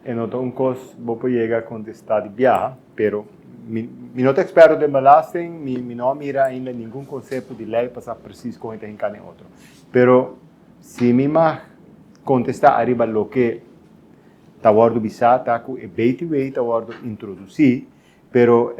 E no ta un kos bo por yega a kontestá di biaha, pero mi mi no ta eksperto den belasting, mi mi no a mira ainda ningun konsepto di lei pa sa presis kon e ta hinká den otro. Pero si mi mag kontestá ariba loke ta wòrdu bisá ta ku e BTW ta wòrdu introdusí, pero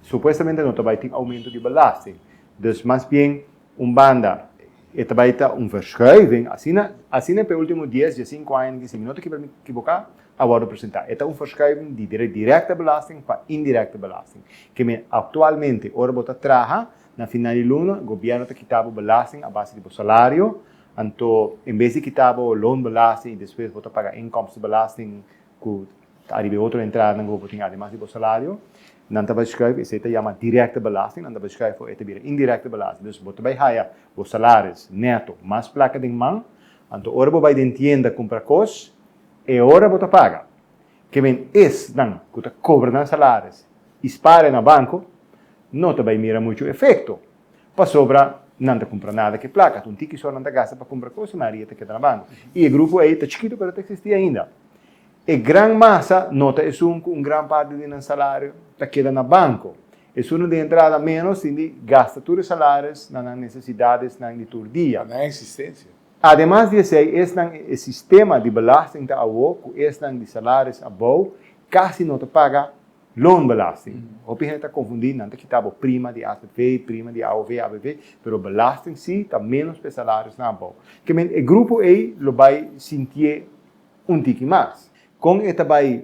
supuestamente no ta bai tin oumento di belasting. Dus mas bien un banda e ta bai ta un verschuiving, asina asina pa e ultimo dies, diesinku aña si mi no ta kiboká a wòrdu presentá. E ta un verschuiving di direkte belasting pa indirekte belasting. Ke men aktualmente ora bo ta traha na final di luna gobièrnu ta kita bo belasting a base di bo salario, anto en bes di kita bo loonbelasting i despues bo ta paga inkomstenbelasting ku ta ariba e otro entradanan ku bo por tin ademas di bo salario, nan ta bai schuif, esei ta yama direkte belasting, nan ta bai schuif for e ta bira indirekte belasting. Dus bo ta bai haya bo salaris neto mas plaka den man, anto ora bo bai den tienda kumpra kos, e ora bo ta paga. Ke men esnan ku ta kobra nan salaris i spara na banko no ta bai mira muchu efekto, pasobra nan ta kumpra nada ku e plaka, ta un tiki so nan ta gasta pa kumpra kos i mayoria ta keda na banko. I e grupo ei ta chikitu pero ta eksistí ainda. E gran masa no ta esun ku un gran parti di nan salario ta keda na banko. Esunnan den entrada ménos tin di gasta tur e salaris na nan nesesidadesnan di tur dia. Pa nan eksistensia. Ademas di esei, esnan e sistema di belasting ta awo ku esnan di salaris abou kasi no ta paga loonbelasting. Hopi hende ta konfundí, nan ta kita bo prima di AZV, prima di AOV, ABV, pero belasting sí ta ménos pa e salarisnan abou. Ke men e grupo ei lo bai sintié un tiki mas. Kon e ta bai?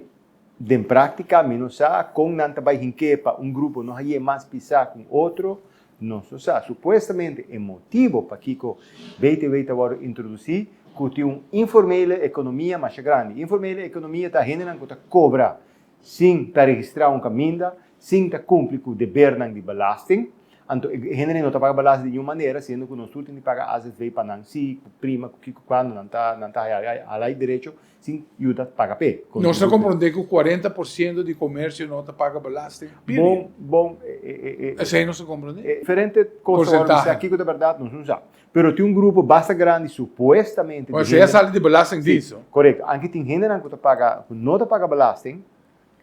Den práktika mi no sa kon nan ta bai hink'é pa un grupo no hañ'é mas pisá ku un otro, nos no sa. Supuestamente e motibo pakiko BTW ta wòrdu introdusí ku tin un informele ekonomia masha grandi. Informele ekonomia ta hendenan ku ta kobra sin ta registrá un kaminda, sin ta kumpli ku debernan di belasting. Anto e hendenan no ta paga belasting di niun manera, siendo ku nos tur tin di paga AZV pa nan si, ku prima, ku kiko, kuando nan ta nan ta haya hala e derecho sin yuda paga p'e. Nos ta komprondé ku 40% di komersio no ta paga belasting, period. Bon, bon, e, e, e. Esei nos ta komprondé. E diferente kos ta wòrdu bisa, kiko ta bèrdat nos no sa. Pero tin un grupo basta grandi supuestamente di hende. Esei a sali di belastingdienst. Si, korekto. Anke tin hendenan ku ta paga, ku no ta paga belasting,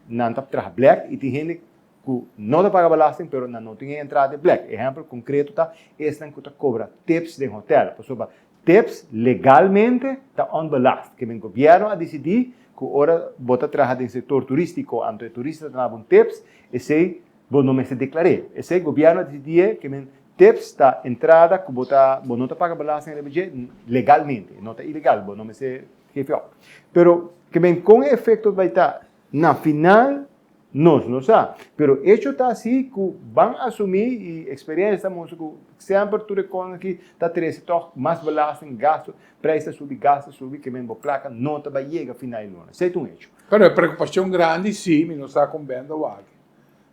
nan ta traha blèk i tin hende ku no ta paga belasting pero nan no tin e entrada di blèk. Ehèmpel konkreto ta esnan ku ta kobra tips den hotèl. Pasobra tips legalmente ta onbelast. Ke men gobièrnu a disidí ku ora bo ta traha den sektor turístiko anto e turista ta duna bo un tips, esei Bo no mester deklar'é. Esei gobièrnu a disidié ke men tips ta entrada ku bo ta bo no ta paga belasting riba dje legalmente. E no ta ilegal, bo no mester geef op. Pero ke men kon e efekto bai ta na final nos no sa. Pero echo ta si ku ban asumí i eksperensia ta mustra ku semper tur e kosnan aki ta trese tòg mas belasting, gasto, preis ta subi, gasto ta subi, ke men bo plaka no ta bai yega final di luna. Esei ta un echo. Pero e preokupashon grandi si mi no sa kon benda wak.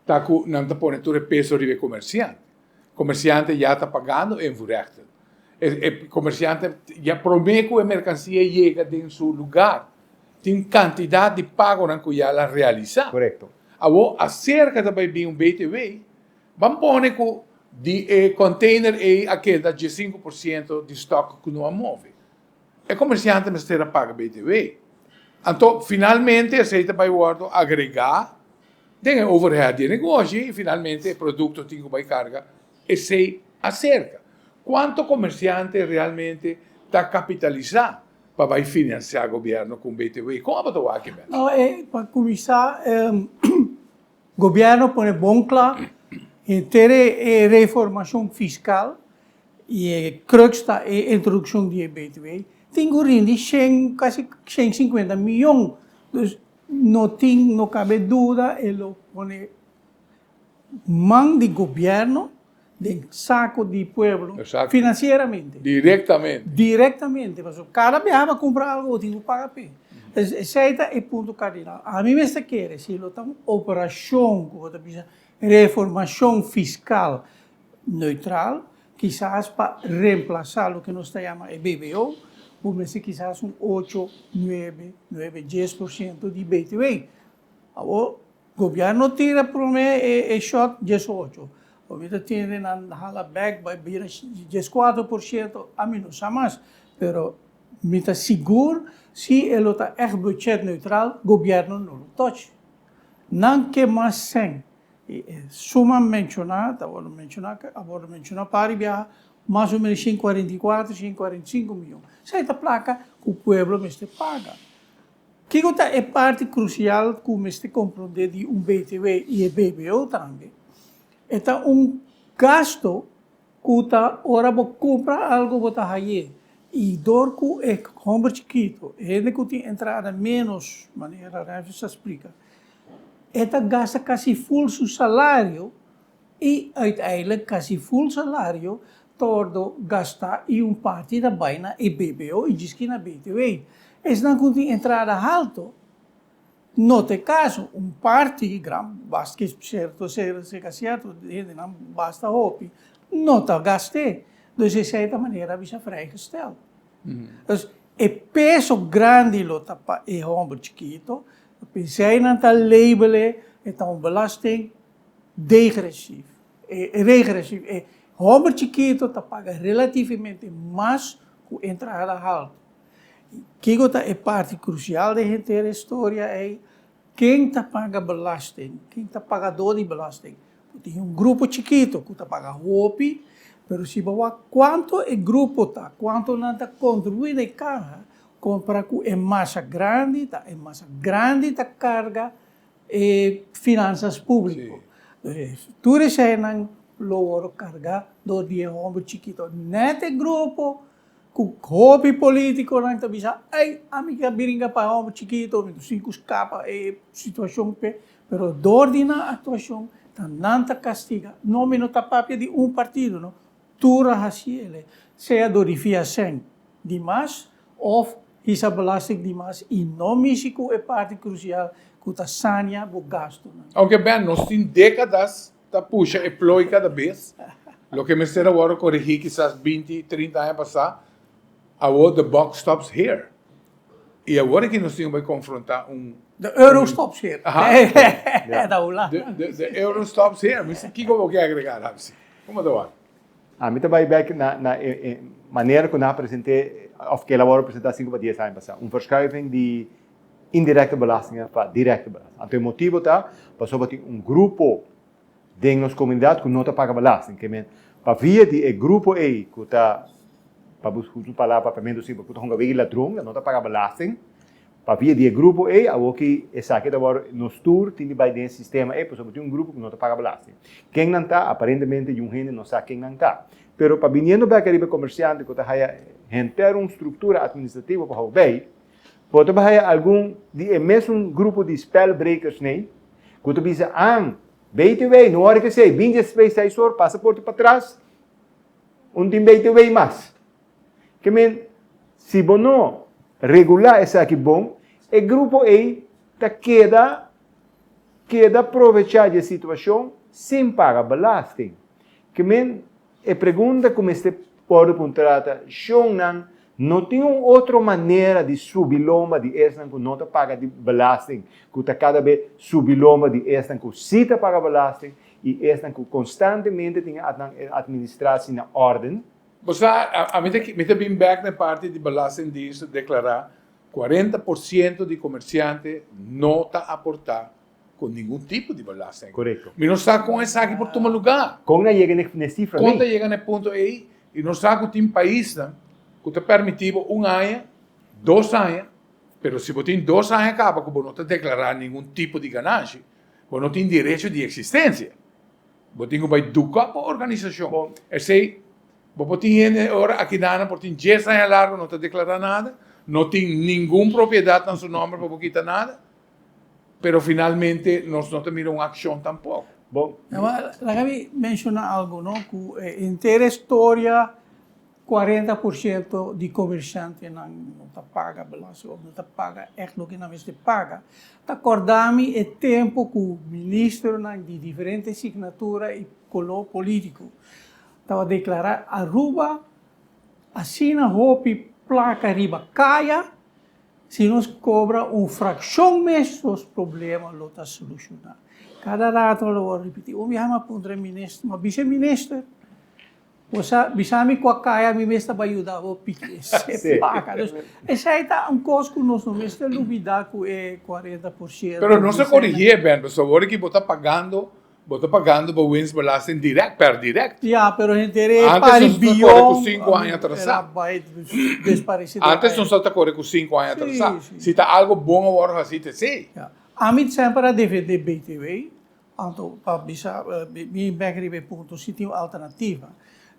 Ta ku nan ta pone tur e peso riba e komersiante. Komersiante ya ta pagando invoerrechten. E e komersiante ya promé ku e merkansia yega den su lugar tin kantidat di pagonan ku ya el a realisá. Korekto. Awor aserka ta bai bin un BTW, ban pone ku di e container ei a keda 15% di stock ku no a move. E komersiante mester a paga BTW. Anto finalmente esei ta bai wòrdu agregá den e overhead di e negoshi i finalmente e produkto tin ku bai karga esei aserka. Kuantu komersiante realmente ta kapitalisá pa bai finansiá gobièrnu ku un BTW? Kon abo ta wak aki, Bert? No, e pa kuminsá gobièrnu pone bon kla henter e reformashon fiskal I e crux ta e introduccion di e BTW. Tin cu rindi shen, casi 150 miyon. Dus no tin, no cabe duda e lo pone man di gobierno den saco di pueblo financieramente. Directamente. Directamente, pasobra cada biaha bo cumpra algo bo tin cu paga p'e. Dus esey ta e punto cardinal. Ami mester kere si lo ta un operacion cu bo ta bisa reformacion fiscal neutral, kisas pa reemplasa loke nos ta yama e BBO, bo mester kisas un ocho, nuebe, nuebe, 10% di BTW. Awor, gobierno tira prome e shot 18, awor mi ta tende nan hala bek bai bira 14%, ami no sa mas, pero mi ta sigur si e lo ta echt budget neutral, gobierno no lo touch. Nan ke mas sèn. E suma menshoná ta wòrdu menshoná a wòrdu menshoná par di biaha mas o ménos 144, 145 mion. Esei ta plaka ku pueblo mester paga. Kiko ta e parti krusial ku mester komprondé di un BTW i e BBO tambe? E ta un gasto Ku ta ora bo kumpra algu bo ta haye i dor ku e homber chikitu, e hende ku tin entrada ménos, manera Renfis a splika, e ta gasta kasi ful su salario i uiteindelijk kasi ful salario ta wordo gastá i un parti ta bai na e BBO i djiski na BTW. Esnan ku tin entrada halto No ta e caso, un parti gran basta ki cierto cerca cierto hendenan basta hopi no ta gast'é, dus esei ta manera bisa vrijgesteld. Dus e peso grandi lo ta pa e homber chikito, p'esei nan ta label'é e ta un belasting degresief, regresief, e homber chikito ta paga relativamente mas ku entrada halto. Kiko ta e parti krusial den henter e storia ei? Ken ta paga belasting? Ken ta pagadó di belasting? Bo tin un grupo chikitu ku ta paga hopi, pero si bo wak kuantu e grupo ta, kuantu nan ta kontribuí na e kaha, kompara ku e masa grandi, ta e masa grandi ta karga e finansas públiko. Tur eseinan lo wòrdu kargá dor di e hòmber chikitu. Nèt e grupo. Ku hopi politikonan ta bisa, Ey, ami ke a bringa pa e hòmber chikito, mi ta sin ku skapa e situashon p'e. Pero dor di nan aktuashon ta nan ta kastiga. No, mi no ta papia di un partido, no. Tur a hasi el, sea dor di fia sèn di mas òf hisa belasting di mas i no mishi ku e parti krusial ku ta sania bo gastunan. Ounke Ben, nos tin dékadas ta pusha e plooi kada bes. Loke mester a wòrdu korigí kisas binti, trinta aña pasá, awor the buck stops here. I awor aki nos tin ku bai konfrontá un. The euro stops here. Aha. Ta hula. The euro stops here. Mi si kiko bo ke agregá, Ramsey? Komo ta wak? Ami ta bai bek na na e manera ku nan a present'é òf ku el a wòrdu presentá sinku pa dies aña pasá. Un verschuiving di indirecte belastingen pa directe belasting. Anto e motibo ta pasobra tin un grupo den nos comunidad cu no ta paga belasting. Ke men pa via di e grupo ey cu ta, pa busca un palabra papiamento simpel, cu ta hunga wega di ladron, cu no ta paga belasting, pa via di e grupo ey awoki esaki ta worde, nos tur tin di bay den e sistema ey pasobra tin un grupo cu no ta paga belasting. Ken nan ta? Aparentemente yun hende no sa ken nan ta. Pero pa biniendo bek ariba e comerciante cu ta haya henter un structura administrativo pa hou bay, Bo ta haya algun di e mesun grupo di spelbrekers nei ku ta bisa, An, BTW, no wòri p'esei, bin djespeis seis or, pasa porta patras, un tin BTW mas. Ke men, si bo no regulá esaki bon, e grupo ei ta keda keda provechá di e situashon sin paga belasting. Ke men, E pregunta ku mester wòrdu puntrá ta, Shonnan no tin un otro manera di subi lomba di esnan ku no ta paga di belasting, ku ta kada be subi lomba di esnan ku sí ta paga belasting i esnan ku konstantemente tin e administratie na órden? Bo sa, ami ta mi ta bin bèk na e parti di Belastingdienst ta deklará 40% di komersiante no ta aportá Ku ningun tipo di belasting. Korekto. Mi no sa kon esaki por tuma lugá. Kon a yega n'e sifra Kon ta yega n'e punto ei? I nos sa ku tin paisnan ku ta permití bo un aña, dos aña, pero si bo tin dos aña kaba ku bo no ta deklará ningun tipo di ganashi, bo no tin derecho di eksistensia. Bo tin ku bai duka bo organisashon. Esei bo por tin hende ora akidanan por tin dies aña largu no ta deklará nada, no tin ningun propiedat na su nòmber pa bo kita nada. Pero finalmente nos no ta mira un accion tampoco. Bon. Laga mi menciona algo no, cu henter e storia cuarenta por ciento di comerciantenan no ta paga belasting of no ta paga echt loke nan mester paga. Ta corda mi e tempo cu ministernan di diferente signatura y color politico tabata declara Aruba asina hopi placa riba caya. Si nos cobra un fraccion mes nos problema lo ta soluciona. Cada rato lo word ripiti. Un biaha mi a puntra e minister, mi a bisa e minister, bo sa bisa mi cua caya mi mes ta bay yuda bo piki e placa. Dus esey ta un cos cu nos no mester lubida cu e 40%. Pero nos a corigi e Ben, pasobra ora ki bo ta pagando Bo ta pagando bo winstbelasting direct, per direct. Ya, pero henter e Antes pari nos ta kore ku bion sinku aña atrasá. era bai despareci den Antes nos aire. ta kore ku sinku aña Sí, atrasá. sí. Si ta algo bon a wòrdu hasí ta esei. Ya. Ami semper a defendé BTW, anto pa bisa mi bek riba e punto si tin un alternativa.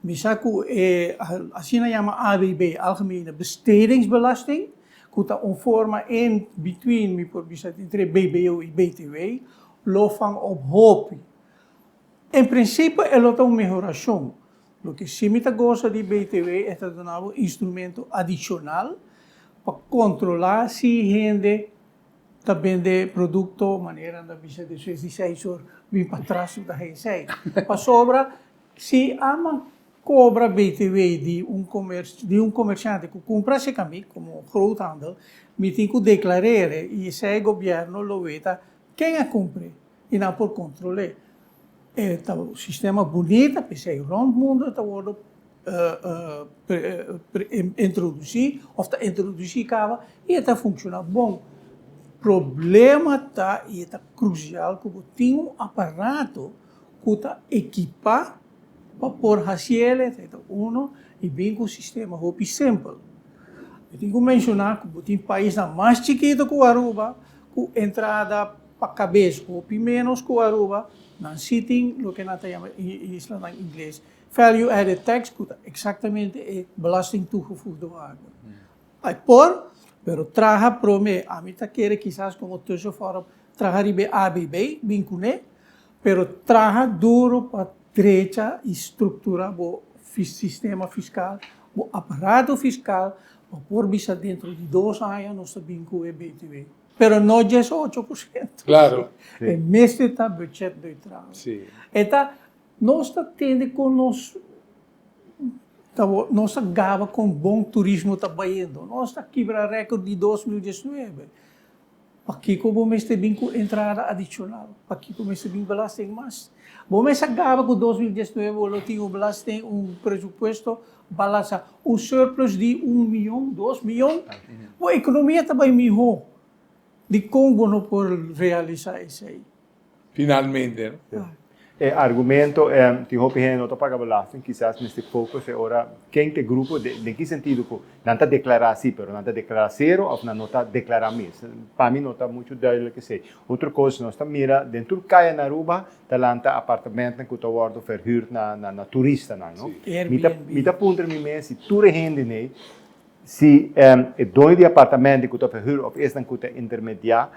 Mi sa ku e asina yama ABB, Algemene Bestedingsbelasting, ku ta un forma in between mi por bisa entre BBO i BTW, Lo van op hopi. En principio e lo ta un mehoracion. Loke si mi ta goza di BTW e ta duna bo instrumento adicional pa controla si hende ta bende producto manera nan ta bisa despues di seis or bin patras no ta haci esey. Pasobra si ama cobra BTW di un di un comerciante cu cumpra acerca mi como groothandel mi tin cu declarere y esey gobierno lo weta Ken a kumpr'é i nan por kontrol'é. E ta un sistema bunita, p'esei rònt mundu e ta wòrdu introdusí òf ta introdusí kaba i e ta funshoná bon. Problema ta i e ta krusial ku bo tin un aparato ku ta ekipá pa por hasi el, esei ta uno, i bin ku un sistema hopi simpel. Mi tin ku menshoná ku bo tin paisnan mas chikitu ku Aruba Ku entrada pa kabes hopi ménos ku Aruba, nan sí tin loke nan ta yama e islanan ingles. Value Added Tax ku ta eksaktamente e belasting toegevoegde waarde. Ai por, pero traha prome, ami ta kere kisas komo tussenvorm traha riba e ABB, bin kuné, pero traha duro pa drecha i struktura bo sistema fiskal, bo aparato fiskal, pa por bisa dentro di dos aña nos ta bin ku e BTW. Pero no 18%. Claro. E mester ta budgetneutraal. Sí. E ta, nos ta tende kon nos ta nos ta gaba kon bon turismo ta bayendo. Nos ta kibra record di 2019. Pakiko bo mester bin ku entrada adishonal? Pakiko mester bin belasting mas? Bo mes a gaba ku 2019 bo lo tin un belasting, un presupuesto balansa, un surplus di un miyon, dos miyon. Bo ekonomia ta bai mihó. Dikon bo no por realisa esei? Finalmente, no? E argumento tin hopi hende no ta paga belasting, kisas mester focus e ora ken ta e grupo, den ki sentido ku nan ta deklará si pero nan ta deklará sero òf nan no ta deklará mes. Pa mi no ta muchu duidelijk esei. Otro kos nos ta mira den tur kaya na Aruba ta lanta apartamentnan ku ta wòrdu verhuurd na na turistanan no. Mi ta mi ta puntra mi mes si tur e hende nei si e doño di apartamento ku ta verhuur òf esnan ku ta intermediá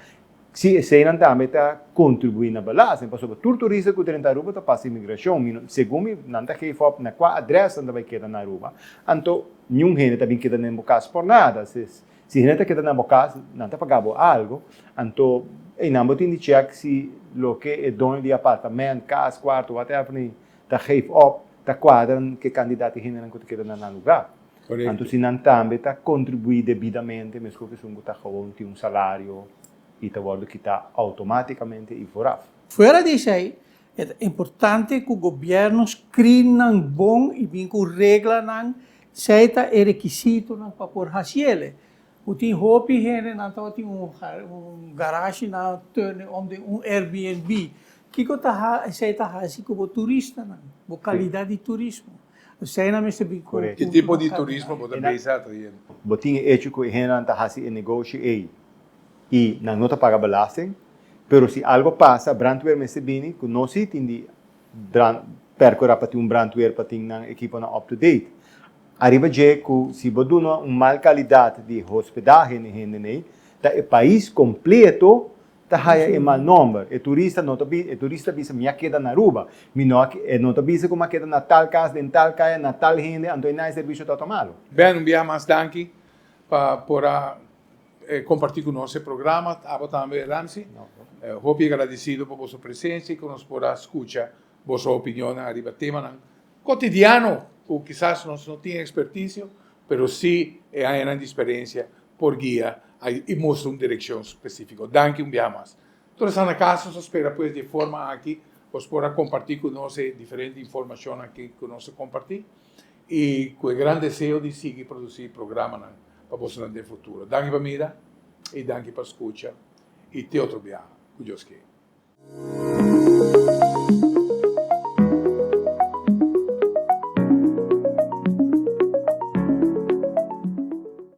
Si eseinan tambe ta kontribuí na belasting, pasobra tur turista ku ta drenta Aruba ta pasa imigrashon. Mi no, segun mi, nan ta geef op na kua adrès nan ta bai keda na Aruba. Anto, niun hende ta bin keda den bo kas por nada. Si, si hende ta keda na bo kas, nan ta paga bo algu. Anto, einan bo tin di chèk si loke e doño di apartament, kas, kuarto, whatever ni, ta geef op, ta kuadra ku e kantidat di hendenan ku ta keda na nan lugá. Anto si nan tambe ta kontribuí debidamente, meskos ku esun ku ta gewoon tin un salario i ta wòrdu kitá outomátikamente i vooraf. Fuera di esei, e ta importante ku gobièrnu skrin nan bon i bin ku reglanan, esei ta e rekisitonan pa por hasi ele. Ku tin hopi hende nan tabatin un garashi nan a turn om den un Airbnb. Kiko ta esei ta hasi ku bo turistanan, bo kalidat di turismo? Esei nan mester bin ku Ki tipo di turismo bo ta bisa atrayendo? Bo tin e echo ku e hendenan ta hasi e negoshi ei i nan no ta paga belasting, pero si algo pasa brandweer mester bini ku no si tin di percura pa tin un brandweer pa tin nan ekiponan up to date. Ariba dje ku si bo duna un mal kalidat di hospedahe na e hendenan, ta e pais kompleto ta haya e mal nòmber. E turista no ta e turista bisa mi a keda na Aruba, mi no a e no ta bisa ku mi a keda na tal kas, den tal kaya, na tal hende, anto e na e servisio ta malo. Ben, un biaha mas danki pa por a kompartí ku nos e programa. Abo tambe, Ramsey. Hopi agradesido pa boso presensia i ku nos por a skucha boso opinionnan ariba temanan kotidiano ku kisas nos no tin ekspertisio, pero sí e añanan di eksperensia por guia i mustra un direkshon spesífiko. Danki un biaha mas. Tur esnan na kas nos ta spera pues di e forma aki bos por a kompartí ku nos e diferente informashonnan aki ku nos a kompartí i ku e gran deseo di sigui produsí programanan pa bosonan den futuro. Danki pa mira i danki pa skucha i te otro biaha ku Dios ke.